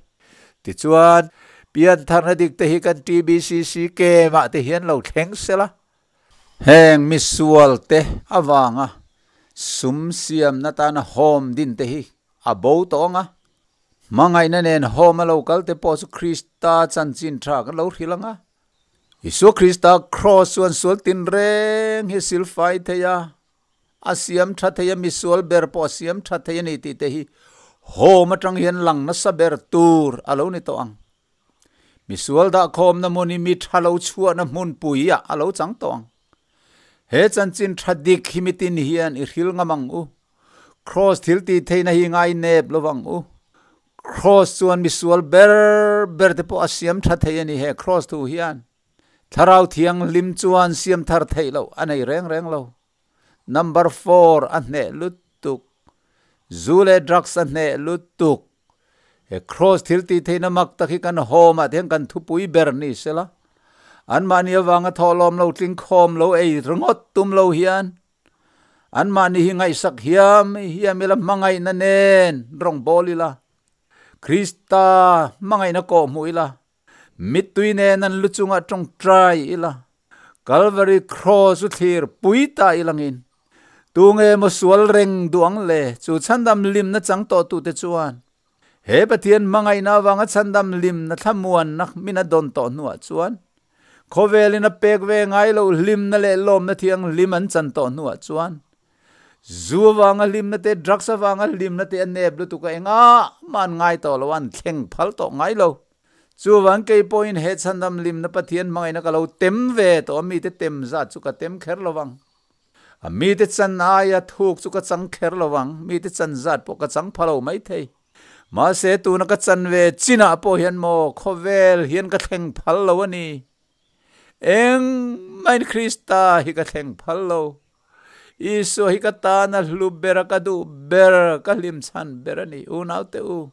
Tichuan, piantharna dik te hi kan TBCC kemah te hian lo thleng sela. Heng misual te avanga sum siamna tana home din te hi a bo tawh ang a. Hmangaihna nen home a lo kal te pawh chu Krista chanchin tha kan lo hrilh ang a. Isua Krista kraws chuan sual tinreng hi silfai thei a. A siam tha thei a, misual ber pawh a siam tha thei a ni tih te hi home atang hian lang nasa ber tur a lo ni tawh ang. Misual dahkhawmna hmun hi mi tha lo chhuahna hmunpui ah a lo chang tawh ang. He chanchin tha dik hi mitin hian i hril ngam ang u. Kraws thil tih theihna hi ngai nep lo vang u. Kraws chuan misual ber ber te pawh a siam tha thei a ni he kraws thu hian. Thlarau Thianghlim chuan siam thar theih loh a nei reng reng lo. Number four a hneh lutuk. Zu leh drugs a hneh lutuk. He kraws thil tih theihna mak tak hi kan home ah te hian kan thupui ber ni sela. Anmahni avanga thawhlawm lo tling khawm lo ei ringawt tum lo hian anmahni hi ngaihsak hiam hiam ila hmangaihna nen rawng bawl ila. Krista hmangaihna kawh hmuh ila. Mittui nen an lu chungah tawngtai ila, Kalvari Kraws chu thlir pui ta ilangin, tunge maw sual reng duh ang le? Chu chhandam limna chang tawh tute chuan, he Pathian hmangaihna avanga chhandam limna thlamuanna min a dawn tawh hnuah chuan, khawvelin a pek ve ngai loh hlimna leh lawmna thianghlim an chan tawh hnuah chuan, Zu avanga hlimna te, drugs avanga hlimna te a nep lutuk a, engah mah an ngai tawh lo a, an thleng phal tawh ngai lo. Chuvang kei pawhin he chhandam hlimna Pathian hmangaihna ka lo tem ve tawh a, mite tem zat chu ka tem kher lo vang. A mite chan aia thuk chu ka chang kher lo vang, mite chan zat pawh ka chang pha lo maithei. Mahse tuna ka chan ve chinah pawh hian maw khawvel hian ka thleng phal lo a ni. Engmahin Krista hi ka thleng phal lo. Isua hi ka tana hlu ber a, ka duh ber, ka hlim chhan ber a ni. Unaute u,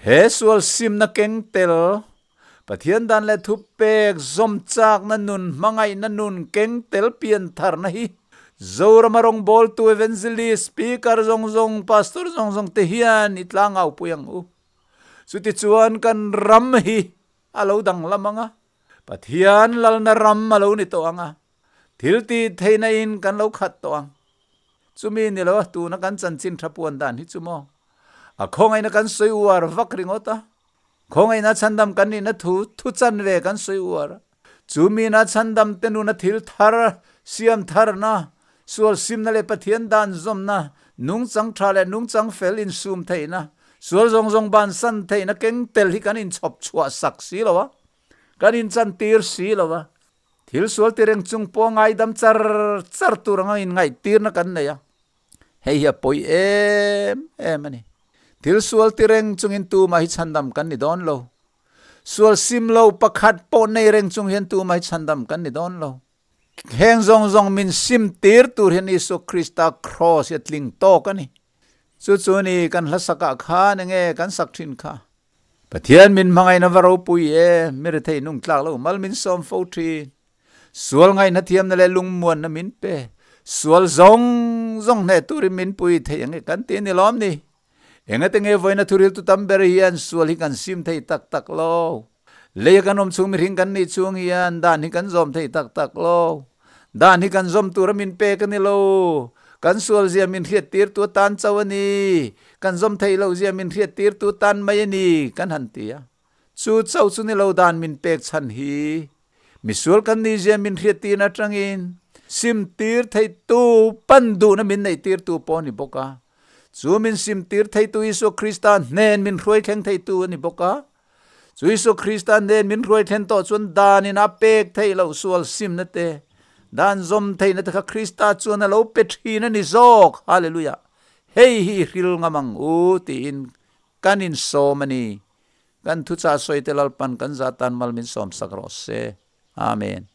he sual simna keng tel, Pathian dan leh thupek zawm chakna nun, hmangaihna nun keng tel pian tharna hi Zorama rawngbawltu evangelist, speaker zawng zawng, pastor zawng zawng te hian i tlangaupui ang u. Chutichuan kan ram hi a lo danglam ang a, Pathian lalna ram a lo ni tawh ang a, thil tih theihna in kan lo khat tawh ang. Chumi ni lo a, tuna kan chanchin tha puan dan hi chu maw? A khawngaihna kan sawi uar vak ringawt a, khawngaihna chhandam kan nihna thu thu chanve kan sawi uar a, chumi na chhandam te nuna thil thar siam tharna, sual simna leh Pathian dan zawmna, nungchang tha leh nungchang fel insum theihna, sual zawng zawng bansan theihna keng tel hi kan inchhawp chhuah sak si lo a, kan inchantir si lo a, thil sual ti reng chung pawh ngaidam char char tur anga inngaihtirna kan nei a, hei hi a pawi em em a ni. Thil sual ti reng chungin tumah hi chhandam kan ni dawn lo. Sual sim lo pakhat pawh nei reng chung hian tumah hi chhandam kan ni dawn lo. Heng zawng zawng min sim tir tur hian Isua Krista kraws hi a tling tawk a ni. Chu chu ni kan hla sakah khan enge kan sak thin kha. Pathian min hmangaihna va ropui e, mi rethei nung tlak lo mal min sawm fo thin. Sual ngaihna thiamna leh lungmuanna min pe. Sual zawng zawng hneh turin min pui thei ange kan ti a ni lawm ni. Engate nge vawiina thuriltu tam ber hian sual hi kan sim thei tak tak lo. Lei a kan awm chhung mihring kan nih chhung hian dan hi kan zawm thei tak tak lo. Dan hi kan zawm tura min pek a ni lo. Kan sual zia min hriat tirtu atan chauh a ni. Kan zawm theih loh zia min hriat tirtu atan mai a ni kan han ti a. Chu chauh chu ni lo dan min pek chhan hi misual kan nih zia min hriat tirna atangin sim tir theitu pan duhna min neih tirtu pawh a ni bawk a. Chu min sim tir theitu Isua Krista hnen min hruai thleng theitu a ni bawk a. Chu Isua Krista hnen min hruai thlen tawh chuan danin a pek theih loh sual simna te, dan zawm theihna te kha Krista chuan a lo pe thin a ni zawk. Hallelujah! Hei hi i hril ngam ang u tiin kan insawm a ni. Kan thuchah sawite Lalpan kan zah tan mal min sawmsak rawh se. Amen.